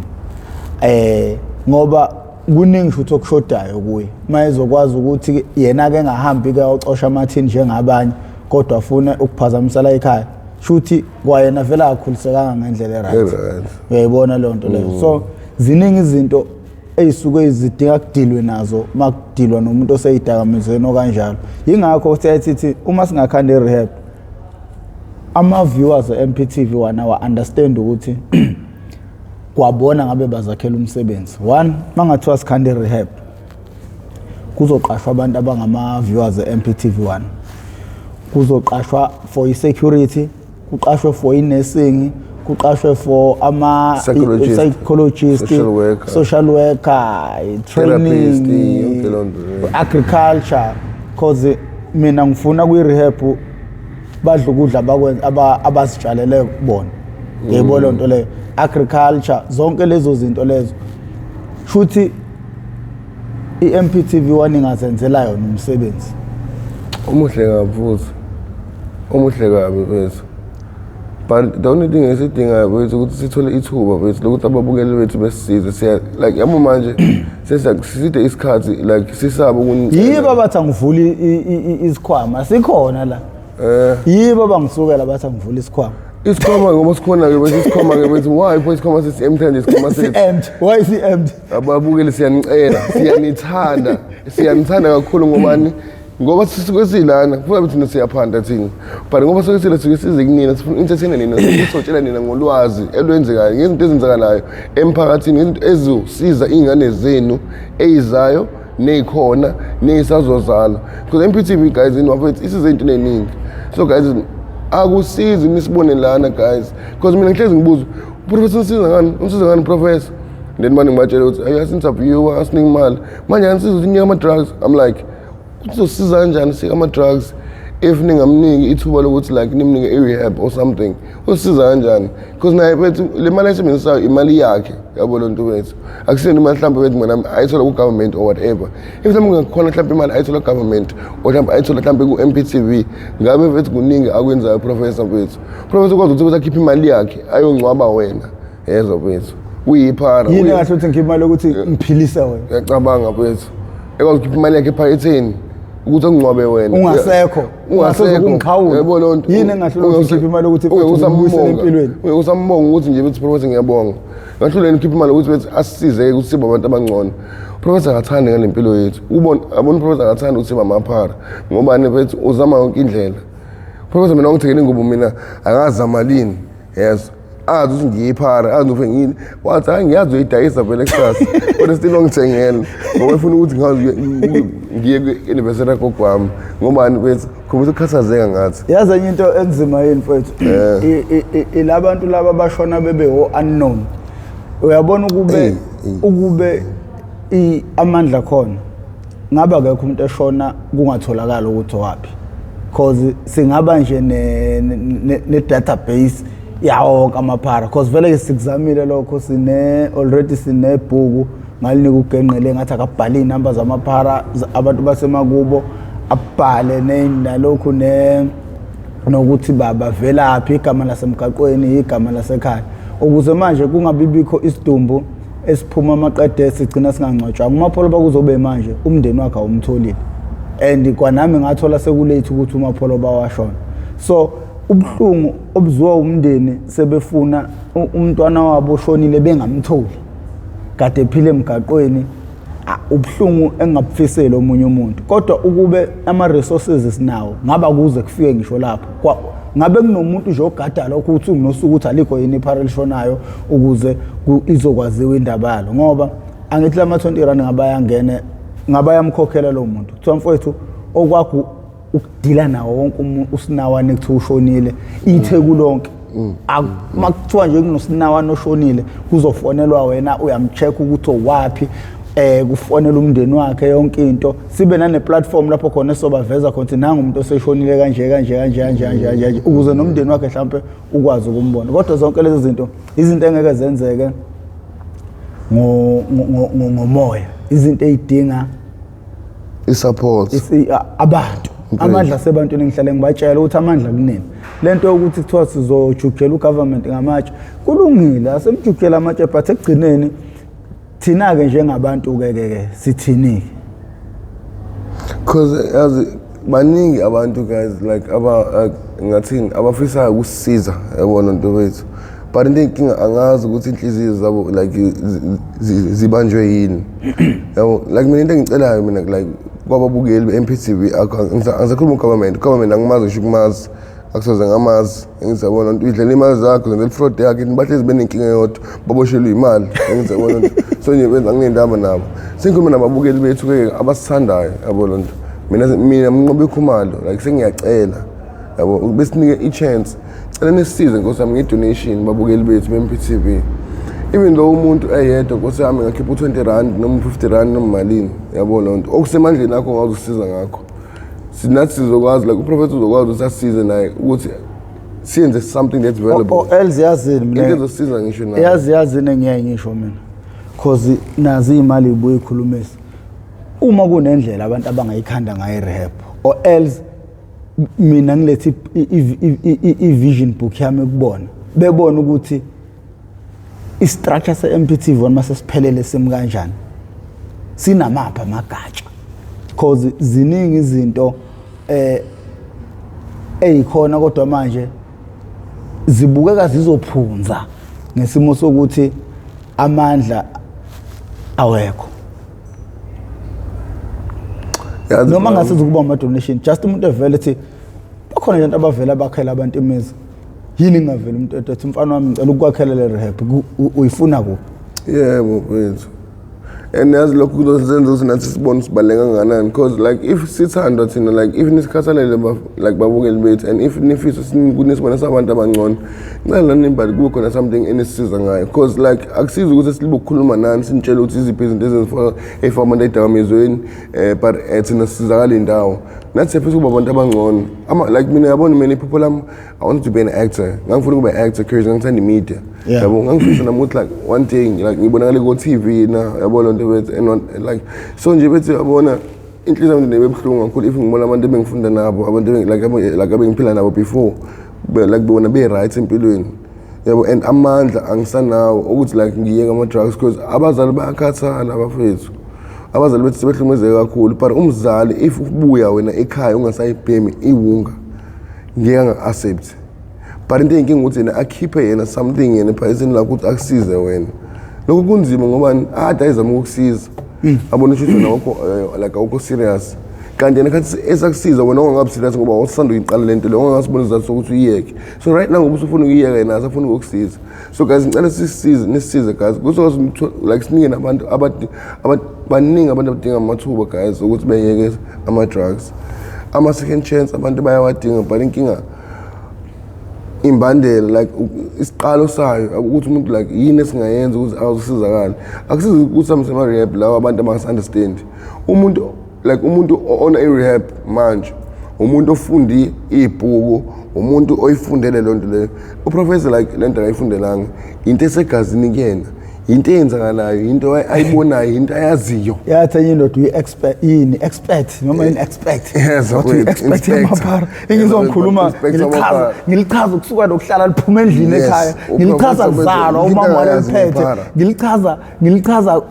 ngoba kuningi futhi okushodayo kuye. Mayezokwazi ukuthi yena ke engahambi ke ayocosha amathini njengabanye, kodwa afune ukuphazamisa la ekhaya, shuthi kwayena vele akakhulisekanga ngendlela e-right. E-right. Uyayibona leyo nto leyo? So ziningi izinto ey'suke zidinga kudilwe nazo uma kudilwa nomuntu oseyidakamizweni okanjalo. Yingakho siyaye sithi uma singakhanda i-rehab, ama-viewers e-MPTV wona wa-understand ukuthi kwabona ngabe bazakhela umsebenzi. One, mangathiwa sikhanda i-rehab, kuzoqashwa abantu abangama-viewers e-MPTV 1, kuzoqashwa for i-security, kuqashwe for i-nursing, kuqashwe for ama Psychologist, psychologist, social worker, social worker, therapist, training, yonke leyo nto leyo. Agriculture, cause mina ngifuna kwi-rehab badla ukudla abakwenza abazitshalele bona. Yebo, leyo nto leyo, agriculture, zonke lezo zinto lezo. Shuthi i-MPTV 1 ingazenzela yona umsebenzi. Umuhle kabi futhi, umuhle kabi mfethu, but the only thing esidingayo mfethu ukuthi sithole ithuba, mfethu, lokuthi ababukeli bethu besisize. Siya like, yabo, manje seside isikhathi like sisaba ukunicela. Yibo abathi angivuli isikhwama sikhona la. Yibo abangisukela bathi angivuli isikhwama. Isikhwama ngoba sikhona-ke bese isikhwama-ke bethu, why pho isikhwama sesi-empty nje, isikhwama sethu? Si-empty, why si-empty? Ababukeli, siyanicela, siyanithanda, siyanithanda kakhulu. Ngobani? Ngoba sisuke silana kufuze thina siyaphanda thina, but ngoba suke sila suke size kunina, sifuna entertain nina, sizotshela nina ngolwazi elwenzekayo, ngezinto ezenzakalayo emphakathini, ngezinto ezosiza iy'ngane zenu eyizayo ney'khona ney'sazozala, because MPTV, guys, bafethu, isize into eningi. So guys, akusizi nisibone lana, guys, because mina ngihlezi ngibuza, "Professor, unisiza ngani? Unisiza ngani, professor?" Then manje ngibatshela ukuthi ayi, asi-interviewer, asinika imali. Manje anisiza ukuthi nike ama-drugs. I'm like, uzosiza kanjani sike ama-drugs if ningamniki ithuba lokuthi like nimnike i-rehab or something? Uzosiza kanjani? Because naye bethu le mali ayisebenzisayo imali yakhe, yabo loo nto bethu. Akusiyona imali mhlawumbe bethu mina ayithola ku-government or whatever. If mhlawumbe kungakhona mhlawumbe imali ayithola ku-government or mhlawumbe ayithola mhlawumbe ku-MPTV, ngabe bethu kuningi akwenzayo. Professor bethu, professor ukwazi ukuthi bethi akhiphe imali yakhe ayongcwaba wena, yezwa bethu, uyiphara. Yini engahle ukuthi ngikhiphe imali yokuthi ngiphilise wena? Uyacabanga bethu, ekwazi ukukhipha imali yakhe ephaketheni ukuthi akungcwabe wena? Ungasekho. Ungasezokungiqhawula. Yebo, loo nto. Yini engahlula ukuthi ngikhiphe imali yokuthi futhi ngibuyisele empilweni? Ungeke usambonga ukuthi nje bethi, "Professor, ngiyabonga." Ngahluleni ukhipha imali ukuthi bethi asisize ukuthi sibe abantu abangcono. Professor akathandi ngale mpilo yethu, ubona, abona, professor akathandi ukuthi sibe amaphara. Ngobani bethu? Uzama yonke indlela, professor. Mina wangithengela ingubo, mina akazama lini, yes, azi ukuthi ngiyiphara, azi ukuthi ngiyini. Wathi, "Hayi, ngiyazi uyidayisa vele kusasa," kodwa still wangithengela ngoba efuna ukuthi ngihambe ngiye kwi-anniversary yagogo wami. Ngobani bethu? Khombisa ukukhathazeka ngathi. Yazi enye into enzima yini, mfethu? Ilabantu laba bashona bebe o-unknown. Uyabona, ukube Eyi, eyi. ukube amandla khona, ngabe akekho umuntu eshona kungatholakala ukuthi owaphi, cause singaba nje ne-database yawo wonke amaphara, cause vele sikuzamile lokho. Sine already sinebhuku, ngalinika ugenqele, ngathi akabhale iy'namba zamaphara abantu basemakubo, abhale nalokhu ne nokuthi bavelaphi, igama lasemgaqweni, igama lasekhaya, ukuze manje kungabi bikho isidumbu esiphuma amaqede sigcina singangcwatshwanga. UMapholoba kuzobe manje umndeni wakhe awumtholile, and kwanami ngathola seku-late ukuthi uMapholoba washona. So Ubuhlungu obuziwa umndeni sebefuna umntwana wabo oshonile bengamtholi kade ephile emgaqweni, ubuhlungu engingabufiseli omunye umuntu. Kodwa ukube ama-resources sinawo, ngaba kuze kufike ngisho lapho, ngabe kunomuntu nje ogada lokho ukuthi unosuku ukuthi alikho yini iphara elishonayo ukuze izokwaziwa indaba yalo. Ngoba angithi lama 20 rand ngabayangene ngabayamkhokhela lo muntu, kuthiwa mfowethu okwakho ukudila nawo wonke umuntu usinawane kuthiwa ushonile iTheku lonke. Makuthiwa nje kunosinawane oshonile, kuzofonelwa wena, uyamcheck ukuthi owaphi, kufonela umndeni wakhe, yonke into. Sibe nane platform lapho khona esobaveza khona ukuthi nangu umuntu oseshonile kanje kanje kanje kanje kanje kanje, ukuze nomndeni wakhe mhlawumbe ukwazi ukumbona. Kodwa zonke lezi zinto izinto engeke zenzeke ngomoya, izinto ey'dinga i-support, abantu, amandla sebantwini. Ngihlale ngibatshela ukuthi amandla kunini. Lento yokuthi kuthiwa sizojukujela ugovernment ngamatshe, kulungile, asemjukujela amatshe, but ekugcineni thina-ke njengabantu-ke ke sithini-ke? Because yazi baningi abantu guys, like aba ngathini, abafisayo ukusisiza, yabona nto bethu, but into inkinga angazi ukuthi inhliziyo zabo like zibanjwe yini, yabo. Like mina into engicelayo mina like kwababukeli be-MPTV, angisakhuluma ugovernment. Government angimazi ngisho ukumazi, akusoze ngamazi. Ngizabona nto idlela imali zakho, zenzela ifraud yakhe, bahlezi benenkinga eyodwa, baboshelwe imali. Ngizabona nto, so nje benza nginendaba nabo. Sengikhuluma nababukeli bethu-ke abasithandayo, yabo lo nto. Mina Mnqobi Khumalo, like sengiyacela, yabo, besinike i-chance, cela nisisize nkosi yami nge-donation, babukeli bethu be-MPTV. Even though umuntu eyedwa, nkosi yami, ngakhipha u-20 rand noma u-50 rand noma malini, yabo loo nto, okusemandleni akho ongaze usisiza ngakho, nathi sizokwazi, like uprofessor uzokwazi ukuthi asisize naye ukuthi siyenze something that's valuable. Or else yazini into mina ezosiza ngisho naye. Yazini engiyaye ngisho mina, cause nazi iy'mali y'buye ikhulumisa uma kunendlela abantu abangayikhanda ngayo i-rehab, or else mina ngilethe i-vision book yami kubona, bebone ukuthi i-structure se-MPTV one mase siphelele simi kanjani, sinamaphi amagatsha, cause ziningi izinto eyikhona, kodwa manje zibukeka zizophunza ngesimo sokuthi amandla awekho. Yazi noma bro, ngasiza ukuba ama-donation, just umuntu evele ethi bakhona nje abantu abavela bakhela abantu imizi, yini ngingaveli umuntu ethi mfana wami ngicela ukukwakhela le rehab, uyifuna kuphi? Yebo mfethu, and yazi lokhu kuzosenza ukuthi nathi sibone sibaluleke kangakanani, because like if sithandwa thina, like if nisikhathalele like babukeli bethu, and if nifisa nisibone sabantu abangcono, ngicela nani but kube khona something enisisiza ngayo, because like akusizi ukuthi silibe ukukhuluma nani sinitshele ukuthi iziphi izinto ezifaka ey'faka abantu ey'dakamizweni, but thina sisizakala indawo. Nathi siyafisa ukuba abantu abangcono. Like mina, yabona mina iphupho lami, I wanted to be an actor. Ngangifuna ukuba actor cause ngangithanda i-media. Yabo, ngangifisa nami ukuthi like one day like ngibonakale ko-TV na, yabo loo nto bethu. And like so nje bethi, yabona, inhliziyo yami nebe buhlungu kakhulu if ngibona abantu ebengifunda nabo, abantu like abengiphila nabo before, like bona be-right empilweni, yabo, and amandla angisanawo ukuthi like ngiyeke ama-drugs, because abazali bayakhathala abafethu, abazali bethu sebehlukumezeke kakhulu. But umzali if ubuya wena ekhaya ungasayibhemi iwunga, ngeke anga-accept. But into eyinkinga ukuthi yena akhiphe yena something yena ephaketheni lakho ukuthi akusize wena, lokho kunzima ngoba ade ayizama ukukusiza, abone ukuthi wena awukho like awukho serious, kanti yena khathi esakusiza wena ungangabi serious ngoba wawusanda uyiqala le nto leyo, ungangasibona isizathu sokuthi uyiyeke. So right now ngoba usufuna ukuyiyeka, yena asafuna ukukusiza. So guys, ngicela sisize, nisisize guys, kuzokwazi like sinike nabantu baningi abantu abadinga amathuba guys ukuthi beyeke ama-drugs, ama-second chance abantu bayawadinga. But inkinga imbandela like isiqalo sayo ukuthi umuntu like yini esingayenza ukuthi azosizakala. Akusizi ukuthi samse ama-rehab lawo abantu abangasi-understand umuntu, like umuntu ona i-rehab manje, umuntu ofundi ibhuku, umuntu oyifundele loo nto leyo. Uprofessor like le nto akayifundelanga, into esegazini kuyena. Into eyenzakalayo, into ayibonayo, into ayaziyo. Yathi enye indoda uyi-expert, yini expert noma yini expert? Yes, Wathi uyi-expert inspector. yamaphara. Engizongikhuluma Inspector ngilichaza, wamaphara. ngilichaza kusuka nokuhlala liphuma endlini ekhaya. Ngilichaza uProfessor lizalwa into umama angayazi waliphethe. ngephara. Ngilichaza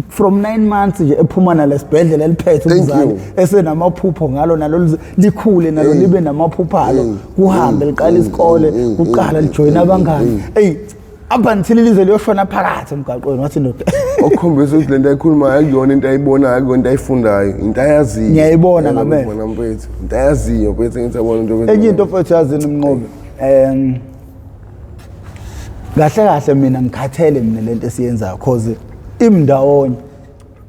from 9 months nje ephuma nalesibhedlela eliphethe Thank umzali you. esenamaphupho ngalo nalo likhule nalo Hey. libe namaphupho alo, Hey. kuhambe Hey. liqala Hey. isikole, Hey. kuqala Hey. lijoyina Hey. abangani, Hey. eyi, up until lize liyoshona phakathi emgaqweni. Wathi ndoda, Okukhombisa ukuthi lento ayikhulumayo akuyona into ayibonayo, akuyona into ayifundayo, into ayaziyo. Ngiyayibona Yebo, ngamehlo. Bona mfethu, into ayaziyo mfethu, ngithi yabona into mfethu. Enye into mfethu, yazini Mnqobi, kahle kahle mina ngikhathele mina lento esiyenzayo, cause imndawonye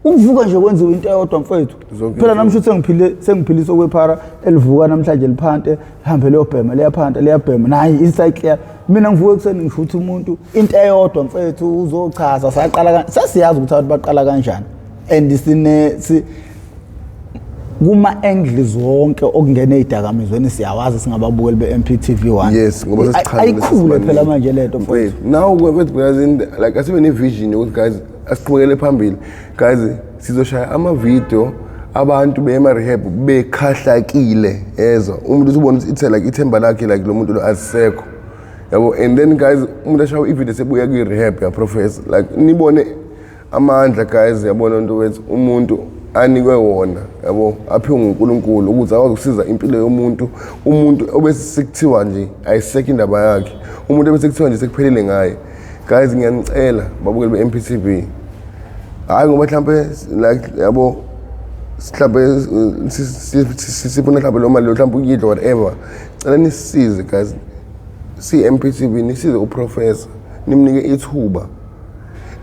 ukuvuka nje kwenziwa into eyodwa mfethu. Zonke Phela izinto. namhla uthi sengiphile, sengiphilisa okwephara elivuka namhlanje liphante, lihambe liyobhema, liyaphanta, liyabhema, nayi i-cycle mina ngivuka ekuseni ngishutha umuntu into eyodwa mfethu. Uzochaza saqala sesiyazi ukuthi abantu baqala kanjani and sine si kuma-angles wonke okungena ey'dakamizweni siyawazi singababukeli be-MPTV 1. Yes, ngoba sesichazile. Ayikhule phela manje lento mfethu. Mfethu, now mfethu, guys, like asibe ne-vision yokuthi guys, asiqhubekele phambili guys, sizoshaya ama-video abantu bema-rehab bekhahlakile, yezwa umuntu usubona ukuthi ithe like ithemba lakhe, like lo muntu lo asisekho, yabo. And then guys, umuntu ashawe ivideo sebuya kwi-rehab ya-professor, like nibone amandla guys, yabona into wethu umuntu anikwe wona, yabo, aphiwe nguNkulunkulu ukuze akwazi ukusiza impilo yomuntu, umuntu obese sekuthiwa nje ayisekho indaba yakhe, umuntu obese kuthiwa nje sekuphelile ngaye. Guys, ngiyanicela babukeli be-MPTV, hhayi ngoba mhlampe like yabo mhlampe sifuna mhlampe lo mali lo mhlampe ukuyidla, whatever, cela nisisize guys, siyi-MPTV, nisize uprofessor, nimnike ithuba.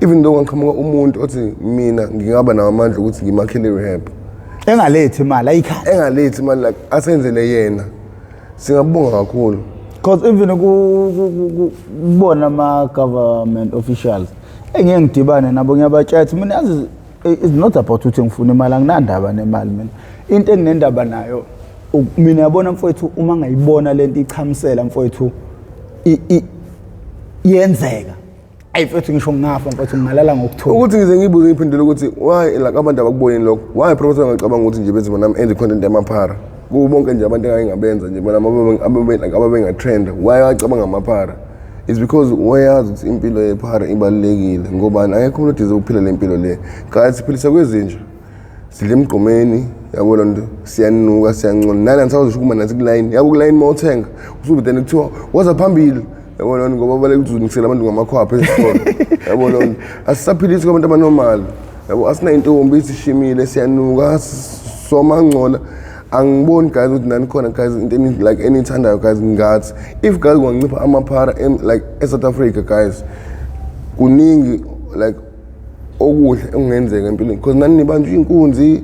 Even though ngaqhamuka umuntu othi mina ngingaba nawo amandla ukuthi ngimakhele i-rehab engalethi imali ayikhanda, engalethi imali, like asenzele yena, singabonga kakhulu. Because even kubona ama-government officials engike ngidibane nabo, ngiyabatshela ukuthi mina yazi it's not about ukuthi ngifuna imali, anginandaba nemali mina. Into enginendaba nayo mina yabona mfowethu, uma ngayibona lento ichamisela mfowethu, yenzeka, ayi mfowethu, ngisho ngingafa mfowethu, ngingalala ngokuthula. Ukuthi ngize ngibuze ngiphendule ukuthi why like abantu abakubonini lokho, why professor ngacabanga ukuthi nje benze nami enze content yamaphara kubo bonke nje abantu engake ngabenza nje bona like ababengatrend, why wacabanga amaphara? Is because wayazi ukuthi impilo yephara ibalulekile, ngobani akekho umuntu odize ukuphila le mpilo le. Guys, siphilisa kwezinja, sidla emgqomeni, yabo loo nto, siyanuka, siyancona nani, anisakwazi ukuma nathi kulayini, yabo, kulayini uma uthenga usube then kuthiwa woza phambili, yabo loo nto, ngoba baleka ukuthi uzonikisela abantu ngamakhwapha ezitolo, yabo loo nto. Asisaphilisi kwabantu abanomali, yabo, asinayo intombi, sishimile, siyanuka, somangcola. Angiboni guys ukuthi nani khona guys into like eniyithandayo guys. Ngathi if guys kungancipha amaphara like e-South Africa guys, kuningi like okuhle okungenzeka empilweni, because nani nibanjwa iy'nkunzi.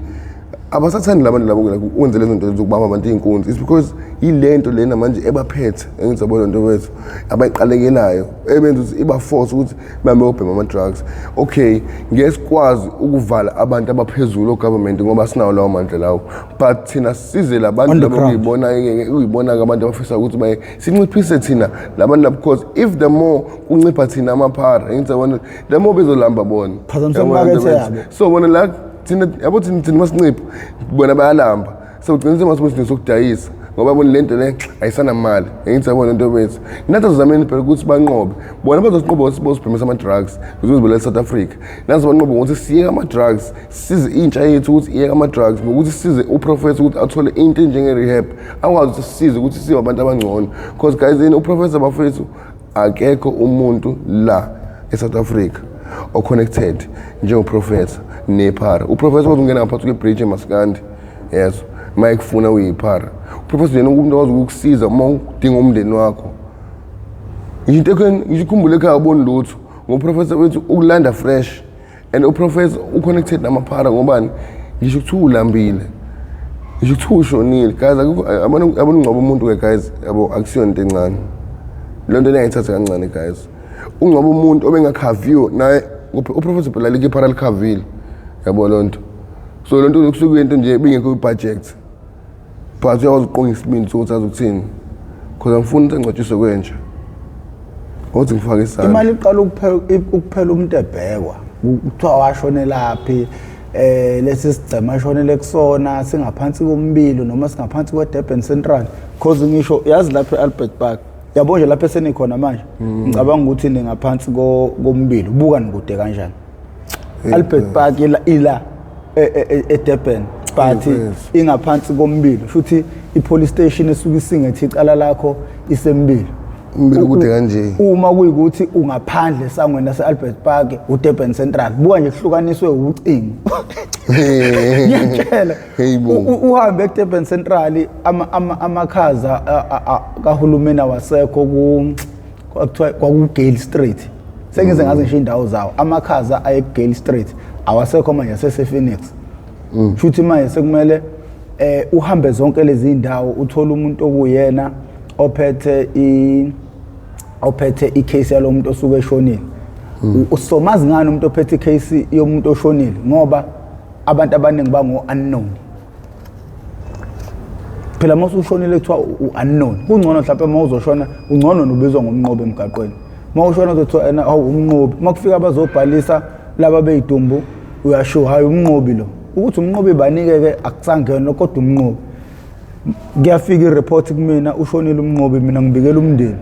Abasathandi labantu labo like ukwenza lezo nto zokubamba abantu iy'nkunzi. It's because yile nto lena manje ebaphethe, engithi yabo nto wethu abayiqalekelayo, ebenza ukuthi iba-force ukuthi bahambe beyobhema ama-drugs. Okay, ngeke sikwazi ukuvala abantu abaphezulu o-government ngoba sinawo lawo mandla lawo, but thina size labantu On the labo ground. Kuyibona-ke abantu abafisa ukuthi baye sinciphise thina labantu labo, because if the more kuncipha thina amaphara, engithi yabona, the more bezolamba bona. Phazamisa Yabona imakethe into yabo. So bona la thina, yabo, thina masincipha bona bayalamba, so gcina semasibe sokudayisa ngoba bona le nto le ayisanamali, engithi yabona into bethu. Nathi asizameni phela ukuthi banqobe bona, bazosinqoba ukuthi bosibhemisa ama-drugs ukuze South Africa. Nathi banqobe ngokuthi siyeke ama-drugs, sisize intsha yethu ukuthi iyeke ama-drugs, ngokuthi sisize uprofessor ukuthi athole into enjenge-rehab, akwazi ukuthi sisize ukuthi sibe abantu abangcono. Because guys, yini uprofessor bafethu, akekho umuntu la e-South Africa o-connected njengoprofessor nephara. Uprofessor wazi ungena ngaphansi kwe-bridge emasikandi, yes, uma ekufuna uyiphara. Uprofessor yena umuntu okwazi ukukusiza uma udinga umndeni wakho, ngisho into ekhweni, ngisho ukhumbule ekhaya awuboni lutho ngoprofessor wethu ukulanda fresh. And uprofessor uconnected namaphara, ngobani ngisho kuthiwa ulambile, ngisho kuthiwa ushonile guys, akukho yabona, yabona ungcwaba umuntu-ke guys, yabo, akusiyona into encane leyo nto, engayithatha kancane guys, ungcwaba umuntu obengakhaviwe naye. Uprofessor phela like iphara likhavile, yabo loo nto. So loo nto kusuke kuyinto nje ebingekho kwi-budget, but uyakwazi ukuqonga isibindi sokuthi azi ukuthini, because angifuni ukuthi angcwatshiswe kwenja. Othi ngifake isandla. Imali iqala ukuphela umuntu ebhekwa. Kuthiwa washonelaphi, lesi sigcema ashonele kusona singaphansi kombilo noma singaphansi kweDurban Central, cause ngisho yazi lapha eAlbert Park, yabo nje lapha esenikhona manje, ngicabanga ukuthi ningaphansi kombilo, buka nikude kanjani. Albert Park ila eDurban, but ingaphansi kombilo, futhi i-police station esuke isingethe icala lakho isembilo. Umbilo kude kanje. Uma kuyikuthi ungaphandle esangweni lase-Albert Park, uDurban Central, buka nje kuhlukaniswe ucingo. Ngiyakutshela. Hey bo. Uhambe eDurban Central, amakhaza kahulumeni awasekho ku kwakuthiwa kwaku-Gale Street. Sengize ngazi ngisho indawo zawo. Amakhaza aye Gale Street awasekho manje, asese-Phoenix. Futhi manje sekumele uhambe zonke lezi ndawo uthole umuntu okuyena ophethe icase yalo muntu osuke eshonile. Usomazi ngani umuntu ophethe icase yomuntu oshonile? Ngoba abantu abaningi bango unknown. Phela uma usushonile kuthiwa u-unknown. Kungcono mhlawumbe uma uzoshona, ungcono nobizwa ngomnqobi emgaqweni. Uma ushona uzothiwa ena awu umnqobi. Uma kufika abazobhalisa laba beyidumbu, uyasho hayi umnqobi lo. Ukuthi umnqobi banike-ke akusangena, kodwa umnqobi. Kuyafika i-report kumina, ushonile umnqobi, mina ngibikela umndeni.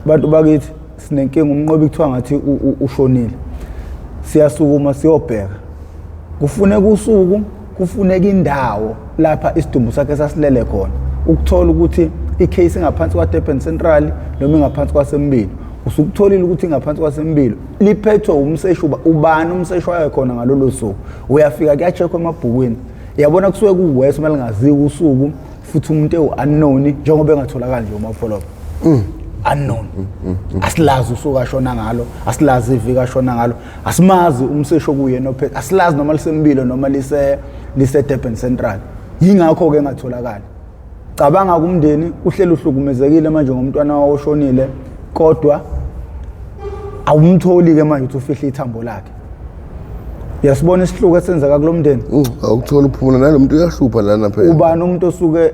Bantu bakithi sinenkinga, umnqobi kuthiwa ngathi ushonile. Siyasukuma siyobheka. Kufuneka usuku, kufuneka indawo lapha isidumbu sakhe sasilele khona. Ukuthola ukuthi icase ingaphansi kwaDurban Central noma ingaphansi kwaseMbilo. Usukutholile ukuthi ingaphansi kwaseMbilo, liphethwe umseshi, ubani umseshi wayo khona ngalolo suku. Uyafika kuya-check-wa emabhukwini. Yabona kusuke kuwes uma lingaziwa usuku, futhi umuntu ewu-unknown njengoba engatholakali nje uMapholoba. Unknown. Asilazi usuku ashona ngalo, asilazi iviki ashona ngalo, asimazi umseshi okuyena ophethe, asilazi noma lisembilo noma lise Durban Central. Yingakho ke engatholakali. Cabanga kumndeni uhleli uhlukumezekile manje ngomntwana wawo oshonile, kodwa awumtholi ke manje ukuthi ufihle ithambo lakhe. Uyasibona isihluku esenzeka kulomndeni? Awukuthola uphumula nalo muntu uyahlupha lana phela. Ubani umuntu osuke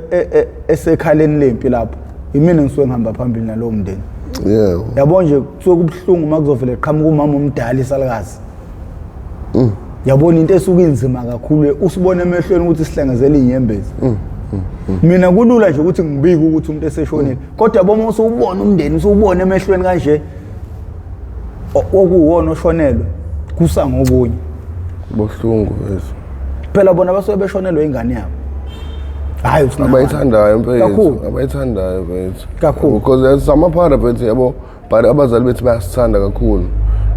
esekhaleni lempi lapho? Yimina ngisuke ngihamba phambili nalowo mndeni. Yebo. Yabo nje kusuke kubuhlungu uma kuzovele qhamuka umama omdala isalukazi. Yabona into esuke inzima kakhulu, usibona emehlweni ukuthi sihlengezela inyembezi. Mina kulula nje ukuthi ngibike ukuthi umuntu eseshonile, kodwa yabo uma usubona umndeni usubona emehlweni kanje okuwona oshonelwe kusa ngokunye. Buhlungu bese. Phela bona basuke beshonelwe ingane yabo. Hayi usinaka. Abayithandayo mfethu, Kakhulu. abayithandayo mfethu. Kakhulu. Because samaphara mfethu yabo, but abazali bethu bayasithanda kakhulu.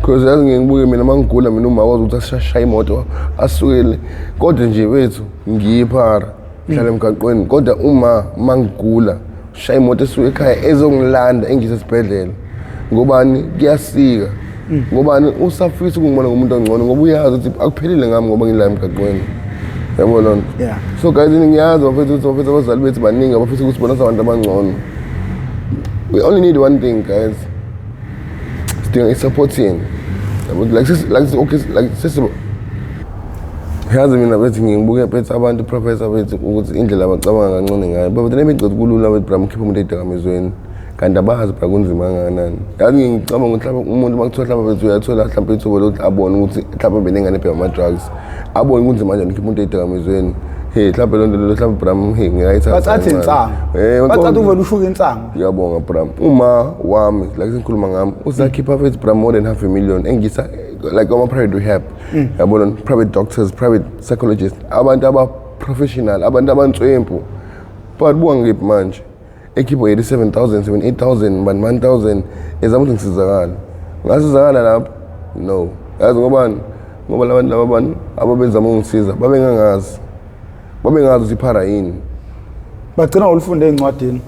Because yazi ngiye ngibuke mina mangigula mina uma wazi ukuthi asishashaye imoto asukele, kodwa nje wethu ngiyiphara ngihlala emgaqweni, kodwa uma mangigula shaya imoto esuke ekhaya ezongilanda engise esibhedlela. Ngobani kuyasika, ngobani usafisa ukungibona ngumuntu ongcono, ngoba uyazi ukuthi akuphelile ngami ngoba ngila emgaqweni, yabo loo nto. So guys, ngiyazi bafethu ukuthi bafethu abazali bethu baningi abafisa ukuthi bona sabantu abangcono. We only need one thing guys, sidinga i-support yenu. Yabo, like okay, like sisi yazi mina bethi ngibuke bethi abantu professor bethi ukuthi indlela abacabanga kancane ngayo, but nami ngicela kulula bethi bra mkhipha umuntu edakamizweni, kanti abazi bra kunzima kangakanani. Yazi ngicabanga ukuthi mhlawumbe umuntu uma kuthiwa mhlawumbe bethi uyathola mhlawumbe ithuba lokuthi abone ukuthi mhlawumbe benengane ebhema ama-drugs, abone kunzima kanjani ukhipha umuntu edakamizweni. Hey mhlawumbe loo nto leyo mhlawumbe bra hey ngingayithatha Bacathi kancane. insangu. Bacabanga Bacathi uvela ushuka insangu. Ngiyabonga bra. Uma wami like sengikhuluma ngami usakhipha futhi bra more than half a million engisa like ama private rehab. Yabona, private doctors, private psychologists, abantu aba professional, abantu abantswempu. But buka ngiphi manje ekhipha 87,000, 78,000, bani 1,000 ezama ukuthi ngisizakale. Ngasizakala lapho? No. Yazi ngobani? Ngoba labantu laba abantu ababezama ukungisiza babengangazi. Babengazi ukuthi iphara yini. Bagcina ngolufunda ezincwadini.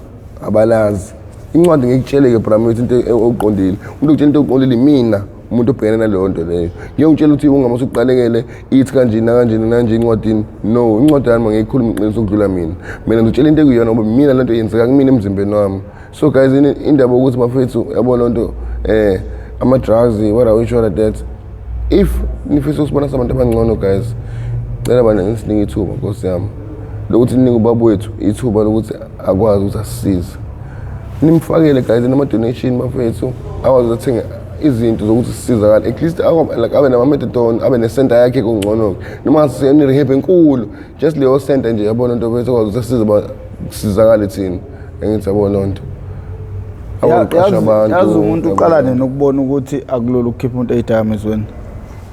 Abalazi. Incwadi ngikutsheleke bra ukuthi into oqondile. Umuntu ukutshela into oqondile mina umuntu obhekene naleyo nto leyo. Ngeke ngitshele ukuthi ungama usuqalekele ithi kanje nakanje nanje encwadini. No, incwadi yami ngiyikhuluma iqiniso ukudlula mina. Mina ngizotshela into ekuyona ngoba mina lento yenzeka kumina emzimbeni wami. So guys, indaba ukuthi bafethu yabo lonto ama drugs what are we sure that if nifisa usibona sabantu abangcono guys, cela bana nisinike ithuba Nkosi yami lokuthi ninike ubaba wethu ithuba lokuthi akwazi ukuthi asisize. Nimfakele guys nama-donation bafethu, akwazi athenga izinto zokuthi sisizakale, at least like abe nama-methadone, abe nesenta yakhe kungcono-ke, noma ngasiyona enkulu, just leyo center nje, yabona nto bese akwazi ukuthi asize sizakale thina, engithi yabo loo nto. Akwazi abantu. Yazi umuntu uqalane nokubona ukuthi akulula ukukhipha umuntu ey'dakamizweni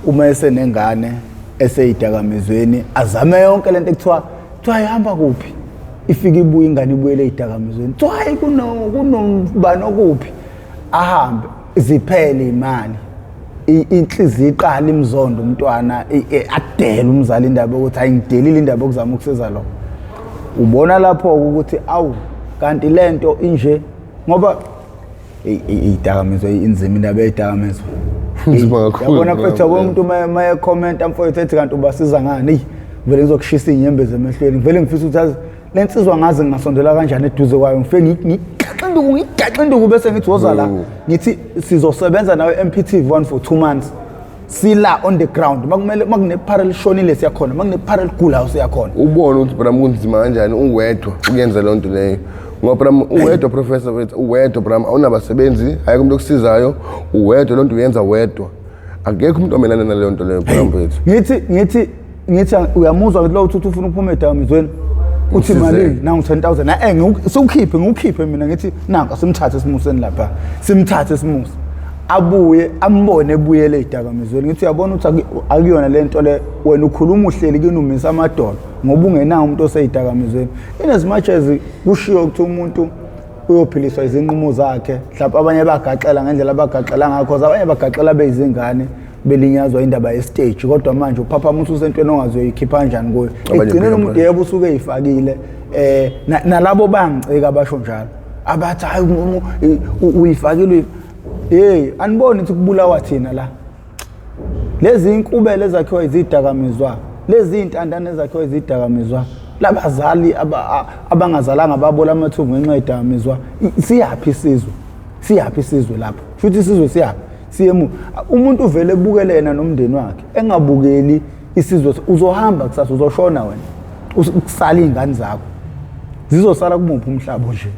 uma esenengane eseyidakamizweni, azame yonke lento ekuthiwa kuthiwa ihamba kuphi, ifike ibuye ingane ibuyele ey'dakamizweni, kuthiwa hayi kunobani okuphi, ahambe ziphele imali, inhliziyo iqala imzondo umntwana, adele umzali indaba yokuthi hayi ngidelile indaba yokuzama ukusiza lo. Ubona lapho ukuthi awu kanti lento inje, ngoba idakamizwa inzima indaba yezidakamizwa. Inzima kakhulu. Yabona mfethu, yabona umuntu uma ekhomenta mfowethu ethi kanti ubasiza ngani, eyi vele ngizokushisa iy'nyembezi emehlweni, ngivele ngifisa ukuthi azi le nsizwa ngaze ngingasondela kanjani eduze kwayo, ngifike ngigaxe induku, ngigaxe induku, bese ngithi woza la, ngithi sizosebenza nawe MPTV 1 for 2 months, sila on the ground, makumele makunephara elishonile siyakhona, makunephara eligulayo siyakhona. Ubone ukuthi bram kunzima kanjani uwedwa ukuyenza leyo nto leyo, ngoba bram uwedwa, professor wethu, uwedwa bram, awunabasebenzi, ayikho umuntu okusizayo, uwedwa, loo nto uyenza wedwa, akekho umuntu omelana naleyo nto leyo bram wethu. Ngithi uyamuzwa lo uthi ufuna ukuphuma edakamizweni, uthi malini? Nangu 10,000, siwukhiphe, ngiwukhiphe mina, ngithi nanku simthathe simuseni lapha, simthathe simuse, abuye ambone ebuyele ey'dakamizweni. Ngithi uyabona ukuthi akuyona le nto le wena ukhuluma uhleli kini umisa amadolo ngoba ungenawo umuntu osey'dakamizweni. In as much as kushiwo ukuthi umuntu uyophiliswa izinqumo zakhe, mhlawumbe abanye bagaxela ngendlela abagaxela ngakho, abanye bagaxela beyizingane belinyazwa indaba ye-stage, kodwa manje uphaphama ususentweni ongazi uyoyikhipha kanjani kuyo. Ekugcineni umuntu yebo usuke eyifakile, nalabo bangicika abasho njalo abathi hayi uyifakile, hey aniboni ukuthi kubulawa thina la, lezi inkubele ezakhiwa izidakamizwa, lezi intandane ezakhiwa izidakamizwa, labazali abangazalanga babola amathuba ngenxa yedakamizwa. Siyaphi isizwe? Siyaphi isizwe lapho? Futhi isizwe siyaphi? Siyemu umuntu uvele ebukele yena nomndeni wakhe, engabukeli isizwe. Uzohamba kusasa, uzoshona wena, kusala iy'ngane zakho, zizosala kumuphi umhlaba nje?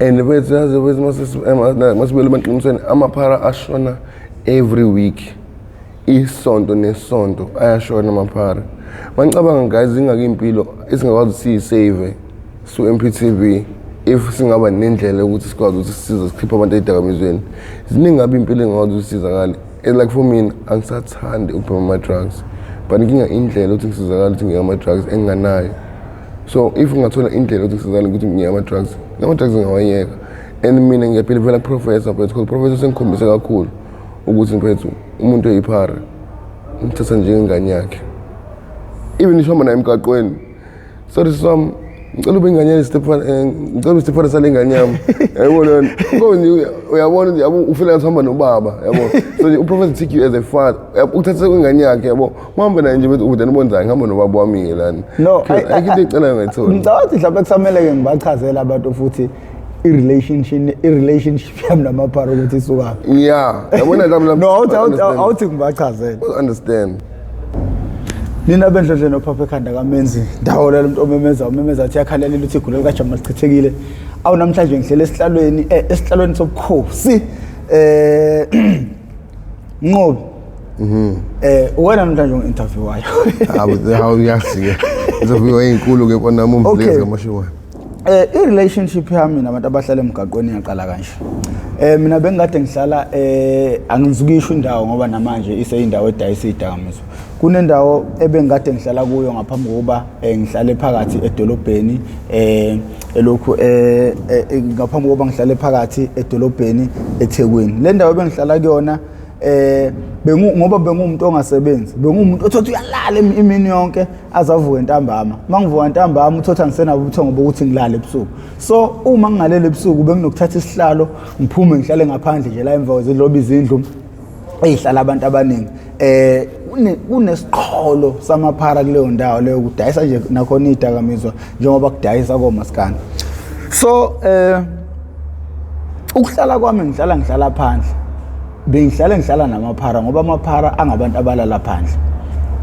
And bethu yazi bethu, masibuyele emaqinisweni, amaphara ashona every week, isonto nesonto ayashona amaphara. Mangicabanga guys, ingaki impilo esingakwazi siyisave su MPTV if singaba nendlela yokuthi sikwazi ukuthi sisize sikhiphe abantu ey'dakamizweni. Ziningi ngabe impilo engakwazi ukusizakala. And like for mina angisathandi ukubhema ama-drugs, but inkinga indlela ukuthi ngisizakale ukuthi ngiyeke ama-drugs enginganayo. So if ngingathola indlela yokuthi ngisizakale ukuthi ngiyeke ama-drugs, ama-drugs ngingawayeka. And mina ngiyabhilivela kuprofessor mfethu, because professor sengikhombise kakhulu ukuthi mfethu umuntu oyiphara umthatha njengengane yakhe, even ngisho hamba naye emgaqweni, sorry siswami, ngicela ube ingane yale stepfather, ngicela ube stepfather sale ngane yami, yabona ngoba nje uyabona nje, yabo, ufila ngathi uhamba nobaba, yabo. So nje uprofessor take you as a father, ukuthatha kwengane yakhe, yabo, uhambe naye nje bethi ubude nibonzani, ngihamba nobaba wami-ke lana. No, ayikho into ecelayo ngayitholi. Ngicabanga ukuthi mhlawumbe kusamele-ke ngibachazele abantu futhi i-relationship yami namaphara ukuthi isukaphi. Yeah, yabona mhlawumbe. No, awuthi ngibachazele. Understand. Nina bendlondle nophapha ekhanda kamenzi ndawo lelo umuntu omemeza umemeza athi yakhalela ukuthi igula likajama lichithekile. Awu namhlanje ngihlele esihlalweni, esihlalweni sobukhosi, Nqobi. Wena namhlanje ungi-interview wayo. Hawu uyazi-ke, interview eyinkulu-ke mfana wami, umvulezi kamashiwa. I-relationship yami nabantu abahlala emgaqweni yaqala kanje. Mina bengikade ngihlala, angizukisho indawo ngoba namanje iseyindawo edayisa idakamizwa. Kunendawo ebengikade ngihlala kuyo ngaphambi kokuba ngihlale phakathi edolobheni, elokhu ngaphambi kokuba ngihlale phakathi edolobheni eThekwini. Le ndawo ebengihlala kuyona, bengu ngoba bengumuntu ongasebenzi, bengumuntu othothi uyalala imini yonke azavuka ntambama. Mangivuka ntambama uthotha ngisenabo ubuthongo bokuthi ngilale ebusuku. So uma ngingalele ebusuku benginokuthatha isihlalo ngiphume ngihlale ngaphandle nje la emva kwezindlu, izindlu ezihlala abantu abaningi. Kunesiqholo samaphara kuleyo ndawo leyo, kudayisa nje nakhona idakamizwa njengoba kudayisa komaskandi. So ukuhlala kwami ngihlala phandle, bengihlala ngihlala namaphara ngoba amaphara angabantu abalala phandle.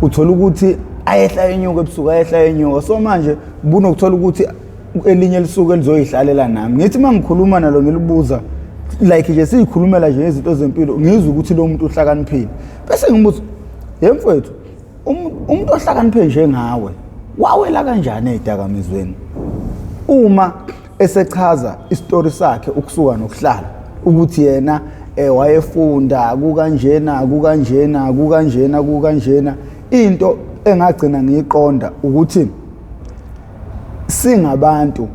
Uthola ukuthi ayehla enyuka ebusuku, ayehla enyuka. So manje bunokuthola ukuthi Elinye lisuke lizoyihlalela nami, ngithi uma ngikhuluma nalo ngilibuza, like nje siyikhulumela nje izinto zempilo, ngizwe ukuthi lo muntu uhlakaniphile, bese ngimbuza, ye mfowethu, umuntu ohlakaniphe njengawe wawela kanjani ey'dakamizweni? Uma esechaza isitori sakhe ukusuka nokuhlala ukuthi yena wayefunda kukanjena kukanjena kukanjena kukanjena, into engagcina ngiyiqonda ukuthi singabantu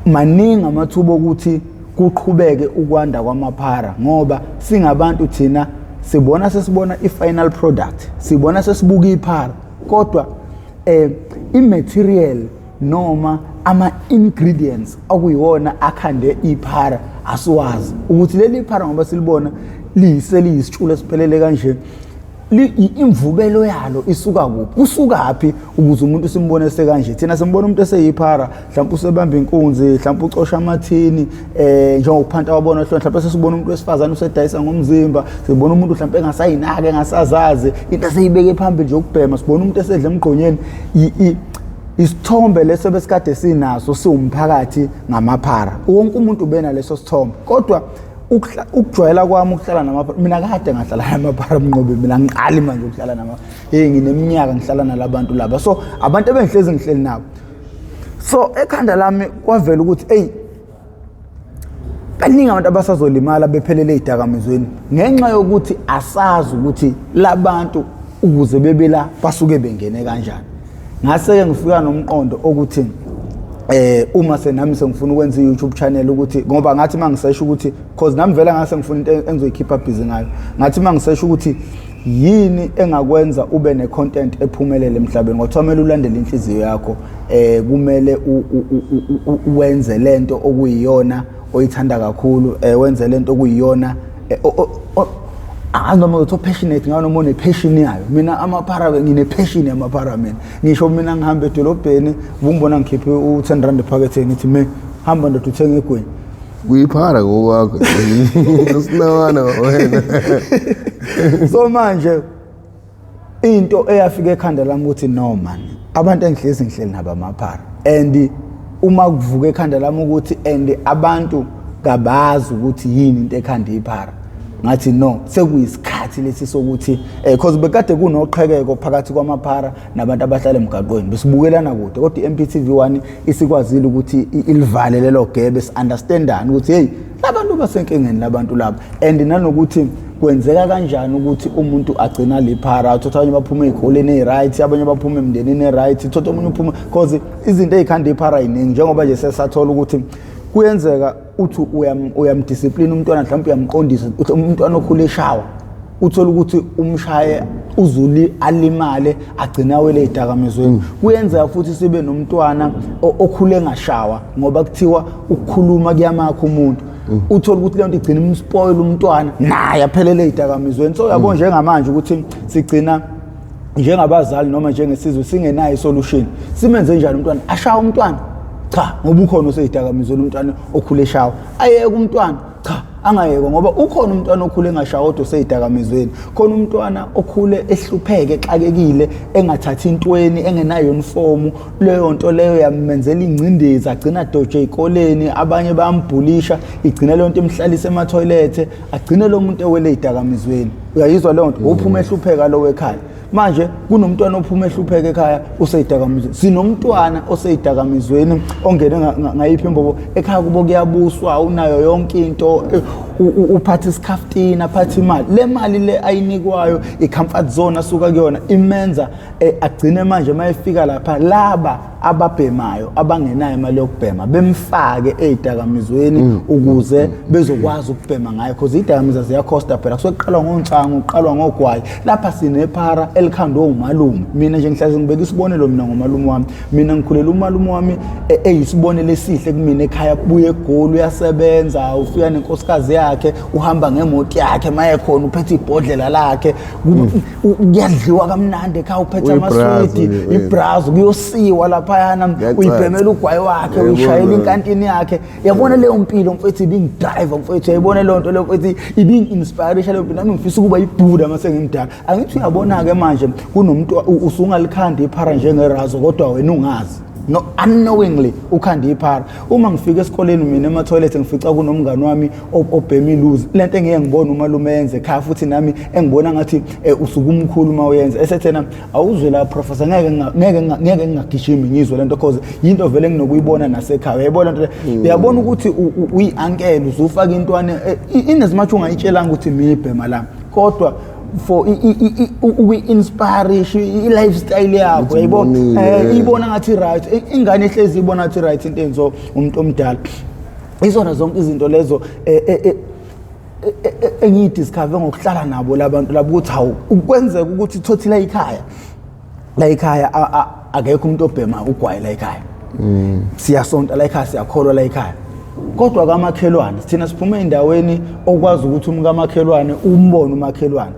maningi amathuba okuthi kuqhubeke ukwanda kwamaphara, ngoba singabantu thina sibona sesibona i-final product, sibona sesibuka iphara, kodwa i-material noma ama-ingredients okuyiwona akhande iphara asiwazi ukuthi leli phara, ngoba silibona liyiseliyisitshulo esiphelele kanje, imvubelo yalo isuka kuphi, kusukaphi ukuze umuntu simbone sekanje. Thina simbona umuntu eseyiphara, mhlawumbe usebamba inkunzi, mhlawumbe ucosha amathini, njengokuphanta wabona hlona, mhlawumbe sesibona umuntu wesifazane usedayisa ngomzimba, sibona umuntu mhlawumbe engasayinaki, engasazazi into eseyibeke phambili nje ukubhema, sibona umuntu esedla emgqonyeni. Isithombe leso besikade sinaso siwumphakathi ngamaphara, wonke umuntu ubena leso sithombe, kodwa ukujwayela kwami ukuhlala namaphara, mina kade ngahlala namaphara, Mnqobi, mina ngiqali manje ukuhlala nama, hey, ngineminyaka ngihlala nalabantu laba, so abantu ebengihlezi ngihleli nabo. So ekhanda lami kwavela ukuthi hey, baningi abantu abasazolimala bephelele ey'dakamizweni ngenxa yokuthi asazi ukuthi labantu ukuze bebe la basuke bengene kanjani. Ngase-ke ngifika nomqondo okuthi uma senami sengifuna ukwenza i-YouTube channel, ukuthi ngoba ngathi uma ngisesho ukuthi, cause nami vele ngase ngifuna into engizoyikhipha busy ngayo, ngathi uma ngisesho ukuthi yini engakwenza ube ne-content ephumelele emhlabeni, ngothiwa kumele ulandele inhliziyo yakho, kumele wenze lento okuyiyona oyithanda kakhulu, wenze lento okuyiyona angazi noma uthi passionate ngayo noma une-passion yayo. Mina amaphara, ngine-passion yamaphara. Mina ngisho mina ngihamba edolobheni, ubungibona ngikhiphe u-10 rand ephaketheni, ngithi me hamba ndoda uthenge igwinya. Kuyiphara ngokwakho usinawana wena. So manje into eyafika ekhanda lami ukuthi no man, abantu engihlezi ngihleli nabo amaphara, and uma kuvuka ekhanda lami ukuthi and abantu kabazi ukuthi yini into ekhanda iphara, ngathi no, sekuyisikhathi lesi sokuthi cause bekade kunoqhekeko phakathi kwamaphara nabantu abahlala emgaqweni, besibukelana kude, kodwa i-MPTV 1 isikwazile ukuthi ilivale lelo gebe, si-understandane ukuthi hey, labantu basenkingeni labantu laba, and nanokuthi kwenzeka kanjani ukuthi umuntu agcina liphara. Uthatha abanye baphuma ey'koleni ey'right, abanye baphuma emndenini e-right, uthatha omunye uphuma, cause izinto ey'khanda iphara yiningi, njengoba nje sesathola ukuthi kuyenzeka uthi uyamdisciplina umntwana, mhlawumbe uyamqondisa, uthi umntwana okhula eshawa, uthole ukuthi umshaye uzuli alimale, agcina awele ey'dakamizweni. Kuyenzeka futhi sibe nomntwana okhule engashawa, ngoba kuthiwa ukukhuluma kuyamakha umuntu, uthole ukuthi leyo nto igcina imspoil umntwana, naye aphelele ey'dakamizweni. So uyabona njengamanje ukuthi sigcina njengabazali noma njengesizwe singenayo isolution, simenze njani umntwana? Ashawe umntwana? Cha, ngoba ukhona oseyidakamizweni umntwana okhule eshawa. Ayeke umntwana? Cha, angayekwa, ngoba ukhona umntwana okhule engashawa kodwa oseyidakamizweni. Khona umntwana okhule ehlupheke, exakekile, engathathi intweni, engenayo uniform, leyo nto leyo yamenzela ingcindezi, agcina adoje ey'koleni, abanye bayambhulisha, igcina leyo nto imhlalise emathoyilethe, agcine lo muntu ewele ey'dakamizweni. Uyayizwa leyo nto? Uphuma ehlupheka lo ekhaya. Manje kunomntwana ophuma ehlupheka ekhaya useyidakamizweni, sinomntwana oseyidakamizweni ongene ngayiphi imbobo ekhaya kubo, kuyabuswa, unayo yonke into, uphatha isikhafutini, aphathe imali, le mali le ayinikwayo, i-comfort zone asuka kuyona imenza agcine manje uma efika lapha, laba ababhemayo abangenayo imali yokubhema bemfake ey'dakamizweni ukuze bezokwazi ukubhema ngayo, cause iy'dakamizwa ziyakhosta phela. Kusuke kuqalwa ngonsangu, kuqalwa ngogwayi. Lapha sinephara elikhandwe umalume. Mina nje ngihlale ngibeka isibonelo mina ngomalume wami. Mina ngikhulela umalume wami eyisibonelo esihle kumina ekhaya. Kubuye eGoli, uyasebenza, ufika nenkosikazi yakhe, uhamba ngemoto yakhe, maye khona uphethe ibhodlela lakhe, kuyadliwa kamnandi ekhaya, uphethe Uyibrazo amaswidi. nje, wena. Ibrazo, kuyosiwa laphayana. Kuyacaca. Uyibhemela ugwayi wakhe, Yebo, uyishayela yebo. inkantini yakhe. Yabona leyo mpilo mfethu, ibingidrive mfethu. Yayibona leyo nto leyo mfethu, ibingi-inspirisha leyo mpilo. Nami ngifisa ukuba ibhuda uma sengimdala. Angithi uyabona-ke manje kunomuntu usungalikhanda iphara njengerazo, kodwa wena ungazi. No, unknowingly ukhanda iphara. Uma ngifika esikoleni mina ema-toilet ngifica kunomngani wami obhema iluzi, lento engeke ngibone umalume yenze ekhaya, futhi nami engibona ngathi usuke umkhulu uma uyenza, esethena awuzwe la professor, ngeke ngingagijimi ngizwe lento, cause yinto vele enginokuyibona nasekhaya. Uyayibona into le? Uyabona ukuthi uyi-uncle uzufaka intwana, in as much ungayitshelanga ukuthi mibhema la, kodwa for ukuyi-inspirisha i-lifestyle yakho, uyayibona. Ubonile, Ibona ngathi right. Ingane ehlezi ibona ngathi right into enziwa umuntu omdala. Izona zonke izinto lezo engiyidiscover ngokuhlala nabo labantu labo, ukuthi hawu, ukwenzeka ukuthi thothi la ekhaya, la ekhaya akekho umuntu obhema ugwayi la ekhaya, siyasonta la ekhaya, siyakholwa la ekhaya, kodwa kamakhelwane thina siphuma endaweni okwazi ukuthi umkamakhelwane umbone umakhelwane,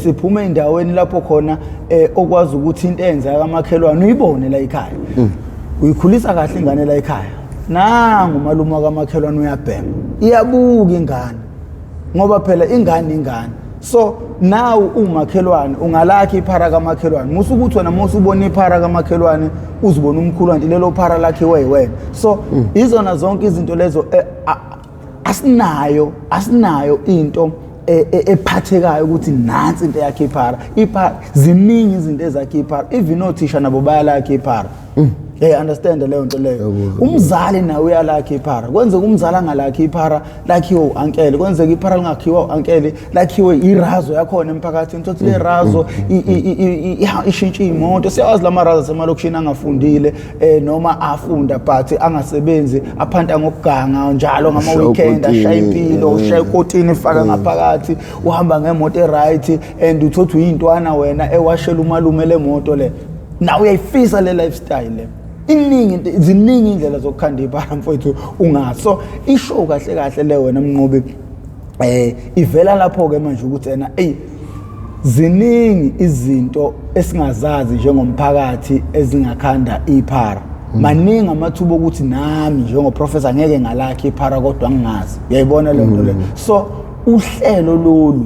siphuma endaweni lapho khona okwazi ukuthi into eyenzeka kamakhelwane uyibone la ekhaya. Uyikhulisa kahle ingane la ekhaya, nangu umalume kamakhelwane uyabhema, iyabuka ingane, ngoba phela ingane ingane. So nawe umakhelwane ungalakhi iphara kamakhelwane, musa ukuthi wena musa ubona iphara kamakhelwane uzibona umkhulu, kanti lelo phara lakhiwe yiwena. So izona zonke izinto lezo, asinayo into ephathekayo ukuthi nansi into yakhe iphara. Iphara ziningi izinto ezakhe iphara, even othisha nabo bayalakha iphara. Hey, understand leyo nto leyo. Umzali nawe uyalakha iphara. Kwenzeka umzali angalakhi iphara, lakhiwe u-uncle. Kwenzeka iphara lingakhiwa u-uncle, lakhiwe irazo yakhona emphakathini. Thothi le razo ishintshe imoto. Siyawazi lamarazo asemalokishini angafundile, noma afunda but angasebenzi, aphanta ngokuganga njalo ngama weekend, ashaya impilo, ushaya ikotini, ifaka ngaphakathi, uhamba ngemoto e-right, and uthothi uyintwana wena ewashela umalume le moto le. Nawe uyayifisa le lifestyle le. Iningi into, ziningi indlela zokukhanda iphara mfowethu ungaso. Ishow kahle kahle le wena Mnqobi, ivela lapho ke manje ukuthi ena ey, ziningi izinto esingazazi njengomphakathi ezingakhanda iphara. Maningi amathuba ukuthi nami njengoprofessor ngeke ngalakha iphara kodwa ngingazi. Uyayibona le nto le? So uhlelo lolu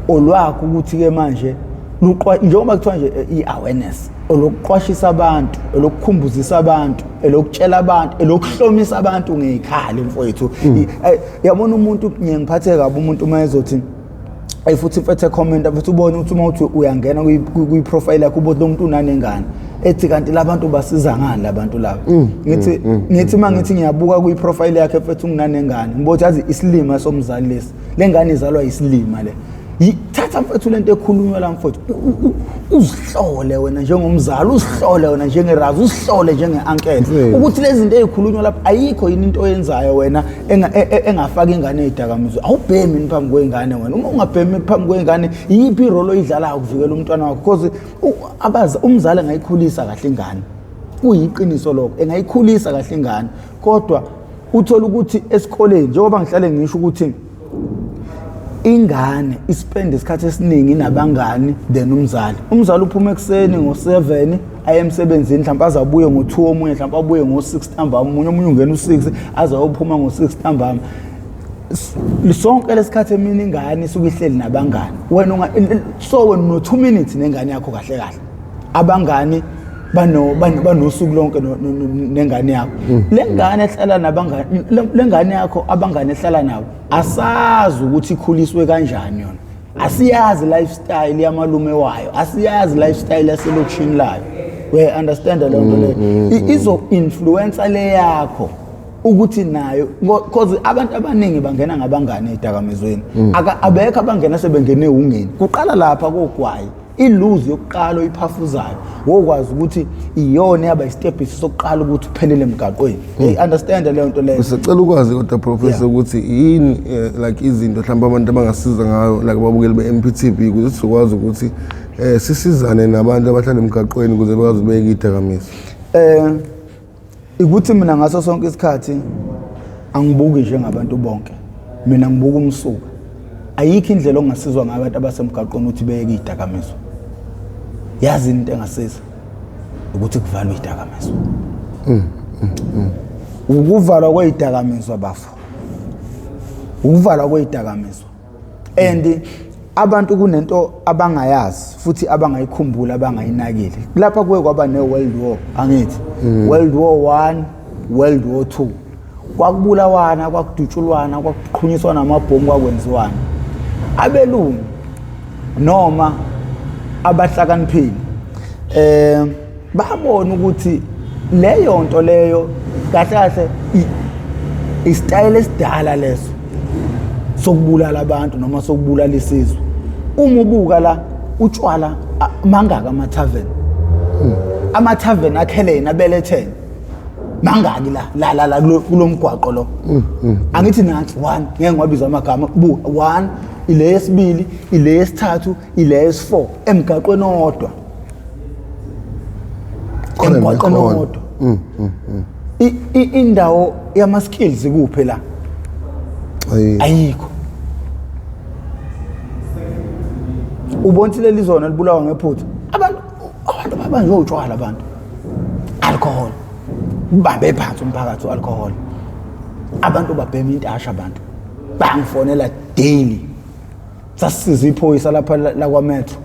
olwakho ukuthi ke manje luqwa, njengoba kuthiwa nje i-awareness, olokuqwashisa abantu, elokukhumbuzisa abantu, elokutshela abantu, elokuhlomisa abantu ngezikhali mfowethu. Yabona umuntu, ngiye ngiphatheke kabi umuntu uma ezothi ayi, futhi mfethu comment, futhi ubone ukuthi uma uthi uyangena kwi-profile yakho ubone lo muntu unanengane, ethi kanti labantu basiza ngani labantu laba. Ngithi uma ngithi ngiyabuka kwi-profile yakhe mfethu unginanengane, ngibona ukuthi yazi isilima somzali lesi, le ngane izalwa isilima le. Thatha mfethu lento ekhulunywa la mfethu, uzihlole wena njengomzali, uzihlole wena njengerazi, uzihlole njenge-uncle, ukuthi lezi zinto ey'khulunywa lapha ayikho yini into oyenzayo wena engafaka ingane ey'dakamizwa. Awubhemi yini phambi kwey'ngane wena? Uma ungabhemi phambi kwey'ngane, iyiphi i-role oyidlalayo ukuvikela umntwana wakho? Because umzali angayikhulisa kahle ingane, kuyiqiniso lokho, engayikhulisa kahle ingane, kodwa uthola ukuthi esikoleni, njengoba ngihlale ngisho ukuthi ingane ispend isikhathi esiningi nabangani than umzali. Umzali uphuma ekuseni ngo-7 aye emsebenzini, mhlawumbe aze abuye ngo-2, omunye mhlawumbe abuye ngo-6 ntambama, omunye ungena u-6 aze ayophuma ngo-6 ntambama. Sonke lesikhathi emini ingane isuke ihleli nabangani. Wena unga so wena no 2 minutes nengane yakho kahle kahle. Abangani banosuku lonke nengane yakho. Le ngane ehlala nabangani, le ngane yakho abangani ehlala nabo, asazi ukuthi ikhuliswe kanjani yona. Asiyazi lifestyle yamalume wayo, asiyazi lifestyle yaselokishini layo. We understand leyo nto leyo? Izo influencer le yakho ukuthi nayo, cause abantu abaningi bangena ngabangani ezidakamizweni. Abekho abangena sebengene ungeni. Kuqala lapha kogwayi, iluzi yokuqala oyiphafuzayo, wokwazi ukuthi iyona yaba isitebhisi sokuqala ukuthi uphelele emgaqweni. Hey, understand leyo nto leyo? Sicela ukwazi kodwa professor ukuthi yini like izinto mhlawumbe abantu abangasiza ngayo, like ababukeli be-MPTV, ukuze sizokwazi ukuthi sisizane nabantu abahlala emgaqweni ukuze bakwazi ukubeka idakamizwa. Ukuthi mina ngaso sonke isikhathi angibuki njengabantu bonke, mina ngibuka umsuka. Ayikho indlela ongasizwa ngayo abantu abasemgaqweni ukuthi beyeke idakamizwa. Yazi into engasiza ukuthi kuvalwe idakamizwa, ukuvalwa kweyidakamizwa bafo, ukuvalwa kweyidakamizwa. And Abantu kunento abangayazi futhi abangayikhumbula, abangayinakile. Lapha kuye kwaba ne-World War, angithi? World War 1, World War 2. Kwakubulawana, kwakudutshulwana, kwakuqhunyiswana amabhomu, kwakwenziwana. Abelungu noma abahlakaniphile babona ukuthi leyo nto leyo kahle kahle isitayela esidala leso sokubulala abantu noma sokubulala isizwe. Uma ubuka la utshwala, mangaka ama-tavern, ama-tavern akhelene abelethene mangaki la la la la kulo mgwaqo lo. Angithi nansi one, ngeke ngiwabize amagama, bu one, ile yesibili, ile yesithathu, ile yesi-four, emgaqweni owodwa. Khona. Emgwaqweni Nekhona. owodwa. Indawo yama-skills ikuphi la? Ayi. Ayikho. Ubona ukuthi leli zona libulawa ngephutha. Abantu babanjwe utshwala, abantu, alcohol ubambe phansi umphakathi, u-alcohol. Abantu babhema intasha, abantu bangifonela daily. Sasisiza iphoyisa lapha lakwaMetro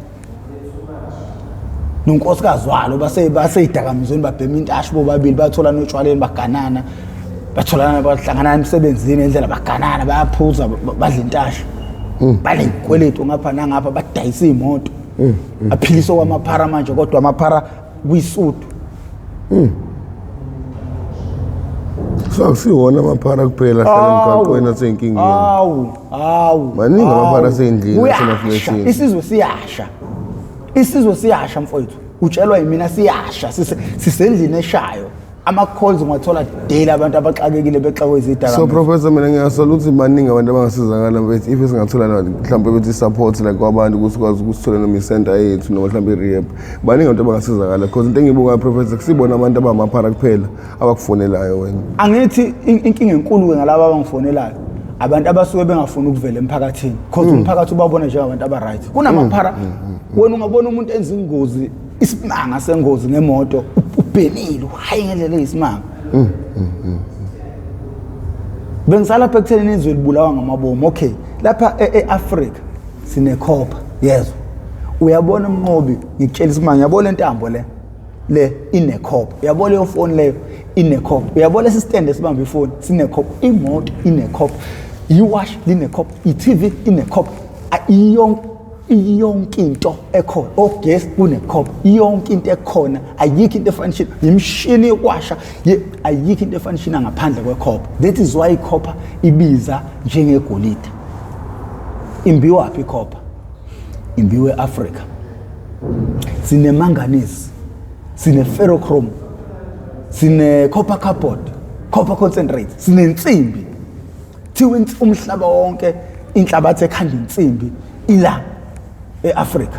nonkosikazi walo, baseyidakamizweni, babhema intasha bobabili, bathola notshwaleni, baganana, batholana, bahlangana emsebenzini endlela, baganana, bayaphuza, badla intasha, baney'kweletu ngapha nangapha, badayisa iy'moto, aphiliswe kwamaphara manje, kodwa amaphara kuyisudu. So akusiwona amaphara kuphela ahlala emgaqweni asey'nkingeni. Awu, awu. Maningi amaphara Awu. asey'ndlini, Kuyasha. asemaflethini. Isizwe siyasha, isizwe siyasha mfowethu, utshelwa yimina, siyasha. Sisendlini eshayo. Ama-calls ungathola daily, abantu abaxakekile bexakwe So izidakamizwa. Professor, mina ngiyasola ukuthi baningi abantu abangasizakala bethi if singathola mhlawumbe bethi support like kwabantu ukuthi sikwazi ukusithola noma i-center yethu noma mhlawumbe i-rehab, baningi abantu abangasizakala, because into engiyibukayo, Professor, kusibona abantu abamaphara kuphela abakufonelayo wena. Angithi inkinga enkulu-ke ngalaba abangifonelayo, abantu abasuke bengafuni ukuvela emphakathini, cause umphakathi ubabona njengabantu aba-right. Kunamaphara, wena ungabona umuntu enza ingozi, isimanga sengozi ngemoto, ubhemile, uhayi ngendlela eyisimanga. Bengisalapha ekuthenini izwe libulawa ngamabomu. Okay, lapha e-Afrika sinekhopha, yezwa, uyabona umnqobi, ngikutshela isimanga, uyabona intambo le le inekhopha, uyabona leyo foni leyo inekhopha, uyabona lesi stand esibamba ifoni sinekhopha, imoto inekhopha, iwash linekhopha, i-TV inekhopha, yonke into ekhona, ogesi kunekhopha, yonke into ekhona, ayikho into efanishini, imishini yokwasha, ayikho into efanishina ngaphandle kwekhopha. That is why ikhopha ibiza njengegolide. Imbiwaphi ikhopha? Imbiwe e-Afrika. Sine-manganese, sine-ferrochrome, sine-copper carbon, copper concentrate, sinensimbi. Thiwa umhlaba wonke inhlabathi ekhanda insimbi ila e-Afrika.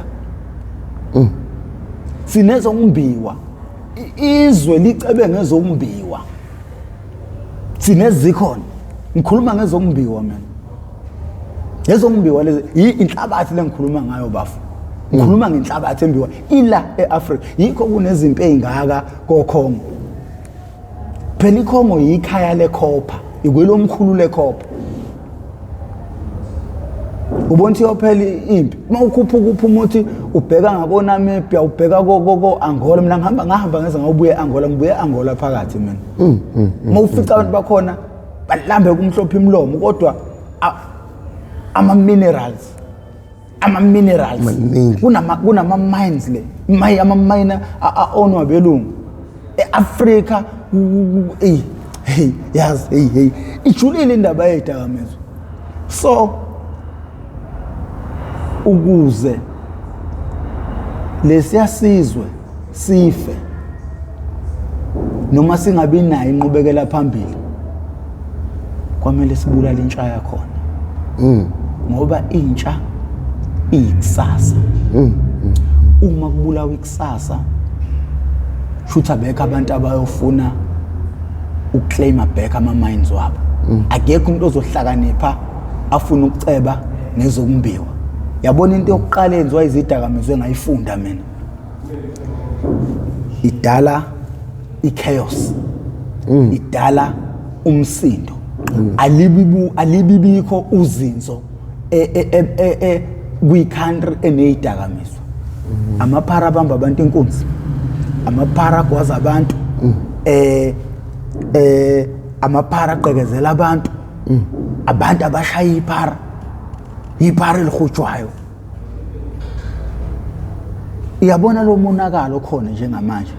Sinezokumbiwa, izwe licebe ngezokumbiwa, sinezikhona. Ngikhuluma ngezokumbiwa mina, ngezokumbiwa lezi, inhlabathi lengikhuluma ngayo bafo, ngikhuluma ngenhlabathi embiwa ila e-Afrika. Yikho kunezimpi ey'ngaka koKhongo. Phela iKhongo yikhaya lekhopha, ikwelomkhulu lekhopha. Ubona ukuthi iyophela impi uma ukhuphuka uphuma uthi ubheka ngakoNamibia, ubheka ko-Angola. Mina ngihamba, ngahamba ngeze ngawubuya e-Angola, ngibuye e-Angola phakathi mina. Uma ufica abantu bakhona balambe kumhlophe imlomo, kodwa ama-minerals, ama-minerals Maningi. Kunama-mines le mayi, ama-mine a-ownwa belungu e-Afrika. Eyi hey, yazi, hey hey, ijulile indaba yezidakamizwa. So ukuze lesiya sizwe sife noma singabi nayo inqubekela phambili, kwamele sibulale intsha yakhona, ngoba intsha iyikusasa. Uma kubulawa ikusasa, shuthi abekho abantu abayofuna ukuclaima back ama-mines wabo. Akekho umuntu ozohlakanipha afuna ukuceba ngezokumbiwa. Yabona, into yokuqala eyenziwa izidakamizwa engayifunda mina, idala i-chaos, idala umsindo, alibibikho uzinzo. Kwi-country eneyidakamizwa, amaphara abamba abantu inkunzi, amaphara agwaza abantu, amaphara aqekezela abantu, abantu abashaya iphara, iphara elihujwayo. Uyabona lo monakalo khona njengamanje,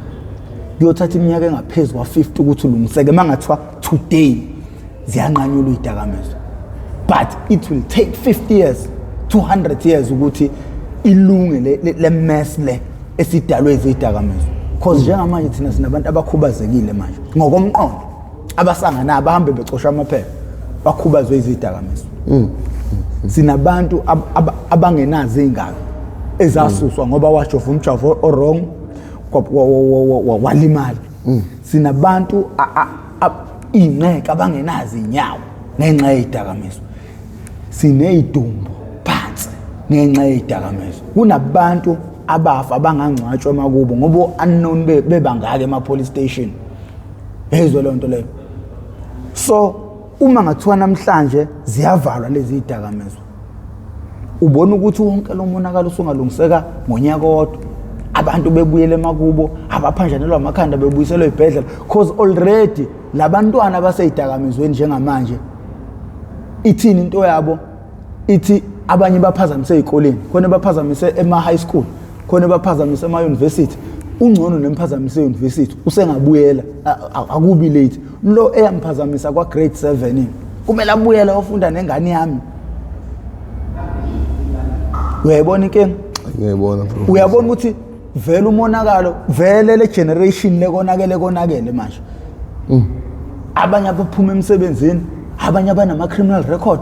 kuyothatha iminyaka engaphezu kwa-50 ukuthi ulungiseke. Uma ngathiwa today ziyanqanyulwa iy'dakamizwa, but it will take 50 years, 200 years ukuthi ilunge le mess le esidalwe izidakamizwa, cause njengamanje thina sinabantu abakhubazekile manje ngokomqondo, abasangana abahambe becosha amaphepha, bakhubazwe izidakamizwa. Sinabantu abangenazo iy'ngalo ezasuswa ngoba wajova umjavo o-wrong, walimala. Sinabantu iy'nqeke abangenazo iy'nyawo ngenxa yey'dakamizwa. Siney'dumbu phansi ngenxa yey'dakamizwa. Kunabantu abafa abangangcwatshwa emakubo ngoba o-unknown bebangaka ema-police station. Yezwe leyo nto leyo. So uma ngathiwa namhlanje ziyavalwa lezi y'dakamizwa, ubona ukuthi wonke lo monakalo usungalungiseka ngonyaka owodwa, abantu bebuyele emakubo, abaphanjanelwa amakhanda bebuyiselwe ey'bhedlela, cause already labantwana abasey'dakamizweni njengamanje, ithini into yabo? Ithi abanye baphazamise ey'koleni khona, baphazamise ema-high school khona, baphazamise ema-university. Ungcono nemphazamise e-university usengabuyela, akubi late. Lo eyamphazamisa kwa-grade 7 kumele abuyele ofunda nengane yami. Uyayibona inkinga? Ngiyayibona, Professor. Uyabona ukuthi vele umonakalo vele le generation lekonakele, konakele manje. Abanye abaphuma emsebenzini, abanye abanama-criminal record.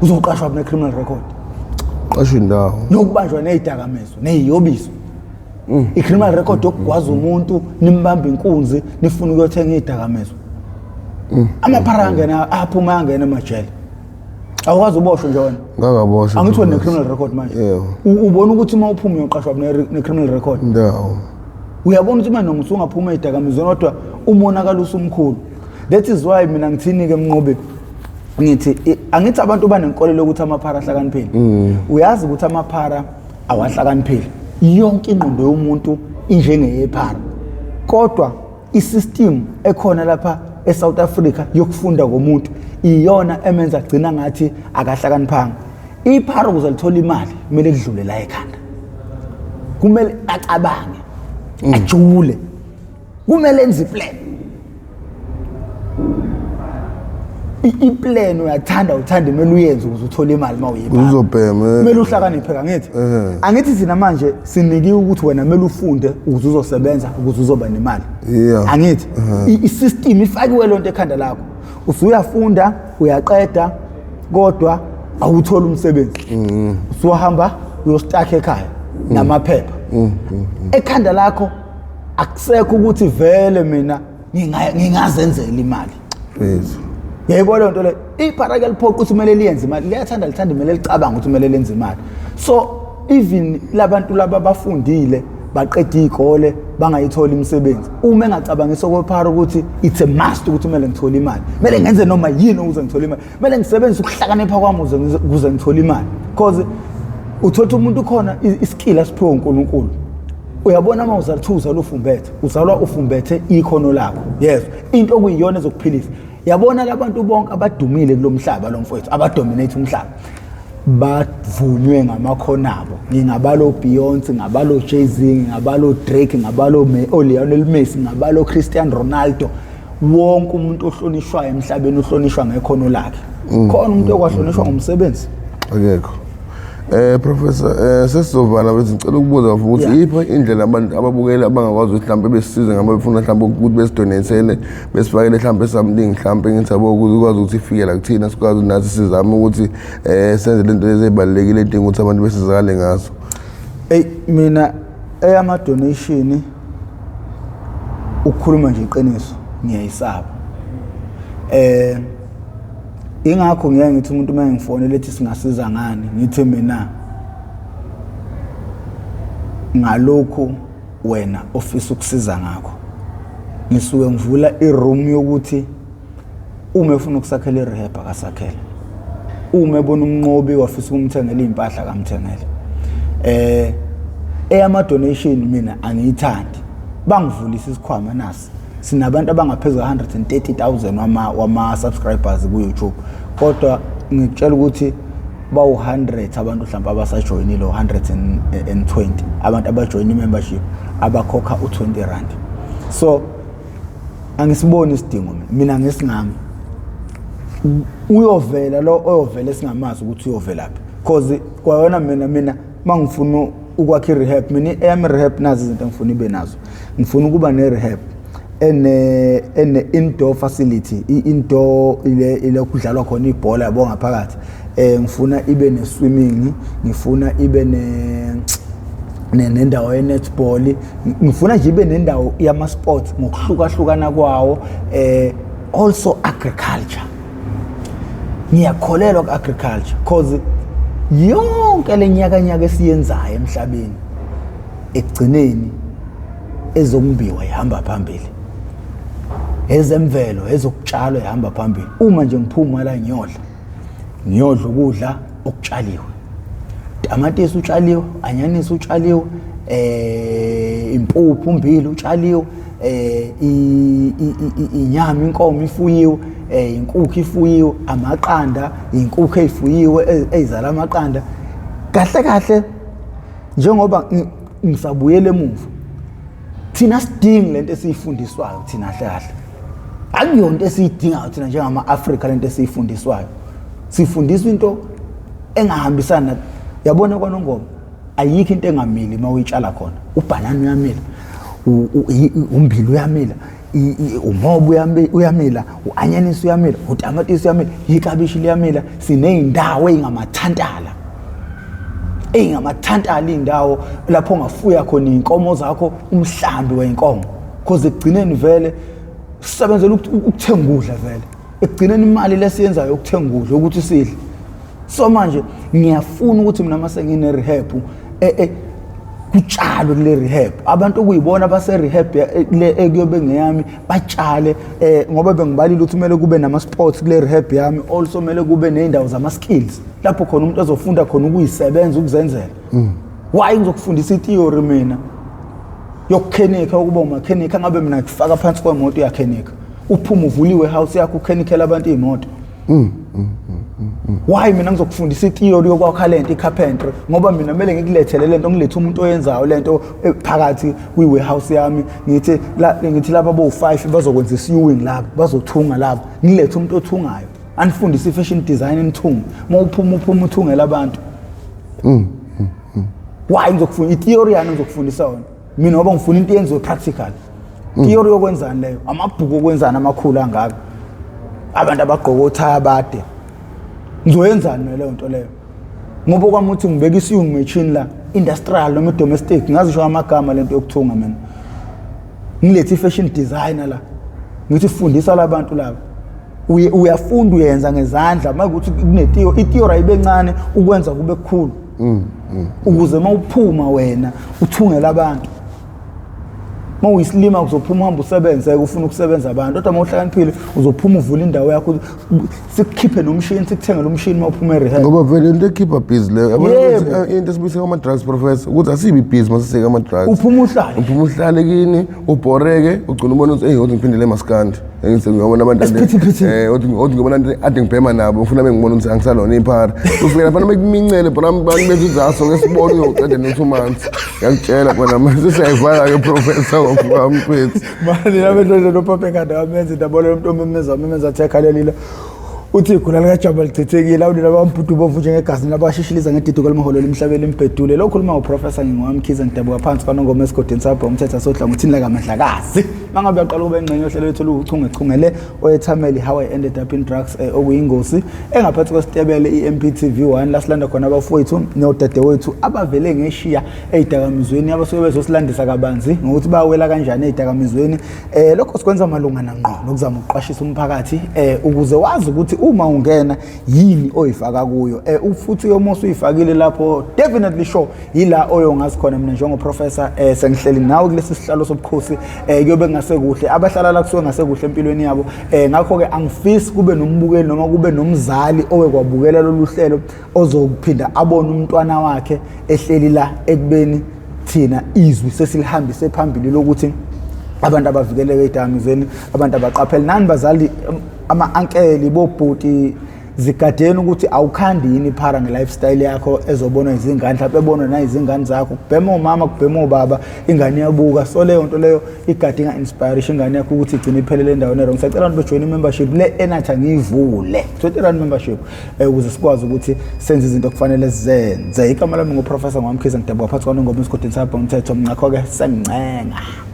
Uzoqashwa ne-criminal record? Qasha indawo. Yokubanjwa ney'dakamizwa ney'yobiso, i-criminal record yokugwaza umuntu, nimbamba inkunzi, nifuna ukuyothenga iy'dakamizwa. Amaphara angena, aphuma angena emajele. Awukwazi uboshwe nje wena? Ngakaboshwa. Angithi wena ne-criminal record manje? Yebo. Ubona ukuthi uma uphuma uyoqashwa ne-criminal record? Indawo. Uyabona ukuthi manje noma usungaphuma ey'dakamizweni, kodwa umonakalo usumkhulu. That is why mina ngithini-ke, Mnqobi, ngithi angithi abantu banenkolelo yokuthi amaphara ahlakaniphile. Uyazi ukuthi amaphara awahlakaniphile? Yonke ingqondo yomuntu injengeyephara, kodwa i-system ekhona lapha eSouth Africa yokufunda komuntu iyona emenza agcina ngathi akahlakaniphanga. Iphara ukuze lithola imali kumele lidlule la ekhanda, kumele acabange ajule, kumele enze i-plan. I-plan, uyathanda uthanda, kumele uyenze ukuze uthole imali uma uyiphara. Uzobhema. Kumele uhlakaniphe. Angithi angithi thina manje sinikiwe ukuthi wena kumele ufunde ukuze uzosebenza, ukuze uzoba nemali. Angithi i-system ifakiwe lonto ekhanda lakho, usuyafunda, uyaqeda, kodwa awutholi umsebenzi, usuhamba uyo-stuck ekhaya namaphepha ekhanda lakho. Akusekho ukuthi vele mina ngingazenzela imali. Yayibona leyo nto leyo? Iphara liphoqa ukuthi kumele liyenze imali. Liyathanda lithanda, kumele licabange ukuthi kumele lenze imali. So even labantu laba abafundile, baqeda iy'kole, bangayitholi imisebenzi, uma engacabangisa okwephara ukuthi it's a must ukuthi kumele ngithole imali, kumele ngenze noma yini ukuze ngithole imali, kumele ngisebenzise ukuhlakanipha kwami ukuze ngithole imali, because uthola umuntu khona i-skill asiphiwe uNkulunkulu. Uyabona, uma uzalwa, uzalwa ufumbethe, uzalwa ufumbethe ikhono lakho. Yes, into okuyiyona ezokuphilisa. Yabona labantu bonke abadumile kulo mhlaba lo, mfowethu, aba-dominate umhlaba, bavunywe ngamakhono abo. Ngingabalo Beyonce, ngingabalo Jay-Z, ngingabalo Drake, ngingabalo Lionel Messi, ngingabalo Cristiano Ronaldo. Wonke umuntu ohlonishwayo emhlabeni uhlonishwa ngekhono lakhe. Khona umuntu okwahlonishwa ngomsebenzi? Akekho. Professor, sesizovala bese ngicela ukubuza bafuna ukuthi iyiphi indlela abantu ababukeli abangakwazi ukuthi mhlawumbe besisize ngabe befuna mhlawumbe ukuthi besidonethele, besifakele mhlawumbe something, mhlawumbe ngithi yabo, ukuze ukwazi ukuthi ifike la kuthina, sikwazi ukuthi nathi sizame ukuthi senze lento lezi ezibalulekile edinga ukuthi abantu besizakale ngazo. Ey, mina eyama donation, ukukhuluma nje iqiniso, ngiyayisaba. Ingakho ngeke ngithi umuntu uma ngifonela ethi singasiza ngani, ngithi mina ngalokhu wena ofisa ukusiza ngakho, ngisuke ngivula i-room yokuthi uma efuna ukusakhela i-rehab akasakhele. Uma ebona uMnqobi wafisa ukumthengela iy'mpahla, kamthengele. Eyama donation mina angiyithandi. Bangivulisa isikhwama nasi, sinabantu abangaphezu ka-130,000 wama subscribers ku YouTube, kodwa ngikutshela ukuthi bawu-100 abantu mhlawumbe abasajoyinile, 120 abantu abajoyina i-membership abakhokha u-20 rand. So angisiboni isidingo mina ngesingami. Uyovela lo oyovela esingamazi ukuthi uyovelaphi, cause kwayona mina mangifuna ukwakha i-rehab, mina eyami rehab nazi izinto engifuna ibe nazo. Ngifuna ukuba ne-rehab ene indoor facility, i-indoor ile kudlalwa khona ibhola, yabo, ngaphakathi. Ngifuna ibe ne swimming, ngifuna ibe ne nendawo ye-netball, ngifuna nje ibe nendawo yama-sports ngokuhlukahlukana kwawo. Also agriculture, ngiyakholelwa ku-agriculture, cause yonke le nyakanyaka esiyenzayo emhlabeni, ekugcineni ezokumbiwa ihamba phambili, ezemvelo, ezokutshalwa ihamba phambili. Uma nje ngiphuma la ngiyodla ukudla okutshaliwe, tamatisi utshaliwe, anyanisi utshaliwe, impuphu, umbila utshaliwe, inyama, inkomo ifuyiwe, inkukhu ifuyiwe, amaqanda, inkukhu ezifuyiwe ezizala amaqanda. Kahle kahle, njengoba ngisabuyela emuva, thina sidingi lento esiyifundiswayo thina. Kahle kahle akuyonto esiyidingayo thina njengama-Afrika lento esiyifundiswayo. Sifundiswa into engahambisani yabona kwaNongoma ayikho into engamili uma uyitshala khona. Ubhanana uyamila, umbila uyamila, umoba uyamila, u-anyanisi uyamila, utamatisi uyamila, ikabishi liyamila. Siney'ndawo ey'ngamathantala, iy'ndawo lapho ongafuya khona iy'nkomo zakho, umhlambi wey'nkomo, cause ekugcineni vele sisebenzela ukuthenga ukudla. Vele ekugcineni imali lesiyenzayo ukuthenga ukudla ukuthi sidle. So manje ngiyafuna ukuthi mina mase ngine-rehab, kutshalwe kule rehab, abantu okuyibona abase-rehab le ekuyobe ngeyami batshale, ngoba bengibalile ukuthi kumele kube nama-sports kule rehab yami. Also kumele kube ney'ndawo zama-skills lapho khona umuntu azofunda khona ukuyisebenza, ukuzenzela. Why ngizokufundisa i-theory mina yokukhenikha, ukuba umakhenikha, ngabe mina ngifaka phansi kwemoto uyakhenikha, uphume uvule i-warehouse yakho ukhenikhela abantu iy'moto? Why mina ngizokufundisa i-theory yokwakha lento, i-carpentry, ngoba mina kumele ngikulethele lento, ngilethe umuntu oyenzayo lento phakathi kwi-warehouse yami, ngithi la, ngithi laba bowu-5 bazokwenza i-sewing laba, bazothunga laba, ngilethe umuntu othungayo anifundise i-fashion design, nithunge, uma uphuma uthungela abantu? Why ngizokufunda i-theory yani ngizokufundisa yona mina, ngoba ngifuna into yenziwe practical? Theory yokwenzani leyo? Amabhuku okwenzani amakhulu angaka, abantu abagqoka othaya abade, ngizoyenzani mina leyo nto leyo? Ngoba kwami ukuthi ngibeka i-sewing machine la, industrial noma i-domestic, ngazisho amagama lento yokuthunga mina, ngilethe i-fashion designer la, ngithi fundisa labantu laba. Uyafunda, uyenza ngezandla. Uma kuthi kunetiyo, i-theory ayibe ncane, ukwenza kube kukhulu, ukuze uma uphuma wena uthungele abantu. Uma uyisilima uzophuma uhambe usebenze, ufuna ukusebenza abantu, kodwa uma uhlakaniphile uzophuma uvule indawo yakho, sikukhiphe nomshini, sikuthengele umshini uma uphuma e-rehab. Ngoba vele into ekhipha busy leyo, yabona, ukuthi, into esibuyise kwama-drugs, professor, ukuthi asibi busy masiseke ama-drugs. Uphuma uhlale. Uphuma uhlale kini, ubhoreke, ugcina ubona ukuthi, eyi, othi ngiphindele emaskandi, engithi ngiyobona abantu Esiphithiphithi. Othi ngiyobona abantu ade ngibhema nabo, ngifuna bengibona ukuthi angisalona iphara. Ufika lapha bekumincele bona abantu bethi zaso ke sibone uyoqeda no-2 months, ngiyakutshela khona manje. Sesiyayivala-ke, professor wami, mfethu. Manje nabedlodlo nophapha ekhanda wamenza ndabona lo muntu omemeza memeza athi ekhalelile, uthi igula likajaba lichithekile, awulila bambhudu bomvu njengegazi nabashishiliza ngedido kwalimaholo emhlabeni limbhedule. Lo khuluma uprofessor ngingowamkhize, ngidabuka phansi kwaNongoma esigodini sabho umthetho asohlangothini lakamandlakazi. Mangabe uyaqala ukuba ingxenye yohlelo lwethu oluwuchungechunge le oyethameli How I Ended Up in Drugs, okuyingosi engaphansi kwesitebele i-MPTV 1, la silanda khona abafowethu nodadewethu abavele ngeshiya ey'dakamizweni, abasuke bezosilandisa kabanzi ngokuthi bawela kanjani ey'dakamizweni. Lokho sikwenza malungana ngqo nokuzama ukuqwashisa umphakathi, ukuze wazi ukuthi uma ungena yini oyifaka kuyo, futhi uma usuyifakile lapho, definitely sure yila oyongazi khona. Mina njengoprofessor, sengihleli nawe kulesi sihlalo sobukhosi, kuyobe. ngasekuhle, abahlala la kusuke ngasekuhle empilweni yabo. Ngakho-ke angifisi kube nombukeli noma kube nomzali owekwabukela lolu hlelo ozophinda abone umntwana wakhe ehleli la, ekubeni thina izwi sesilihambise phambili lokuthi abantu abavikeleke ey'dakamizweni, abantu abaqaphele. Nani bazali, ama-ankeli, bobhuti, zigadeni ukuthi awukhandi yini iphara nge-lifestyle yakho ezobonwa izingane, mhlawumbe ebonwa nayizingane zakho. Kubhema omama, kubhema obaba, ingane iyabuka. So leyo nto leyo igade inga-inspirisha ingane yakho ukuthi igcine iphelele endaweni e-wrong. Siyacela abantu bejoyine i-membership le enathi angiyivule, R20 membership, ukuze sikwazi ukuthi senze izinto okufanele sizenze. Igama lami nguProfessor Ngwamkhize, ngidabuka phakathi kwanongoma esigodini sabha umthetho. Ngakho-ke sengincenga.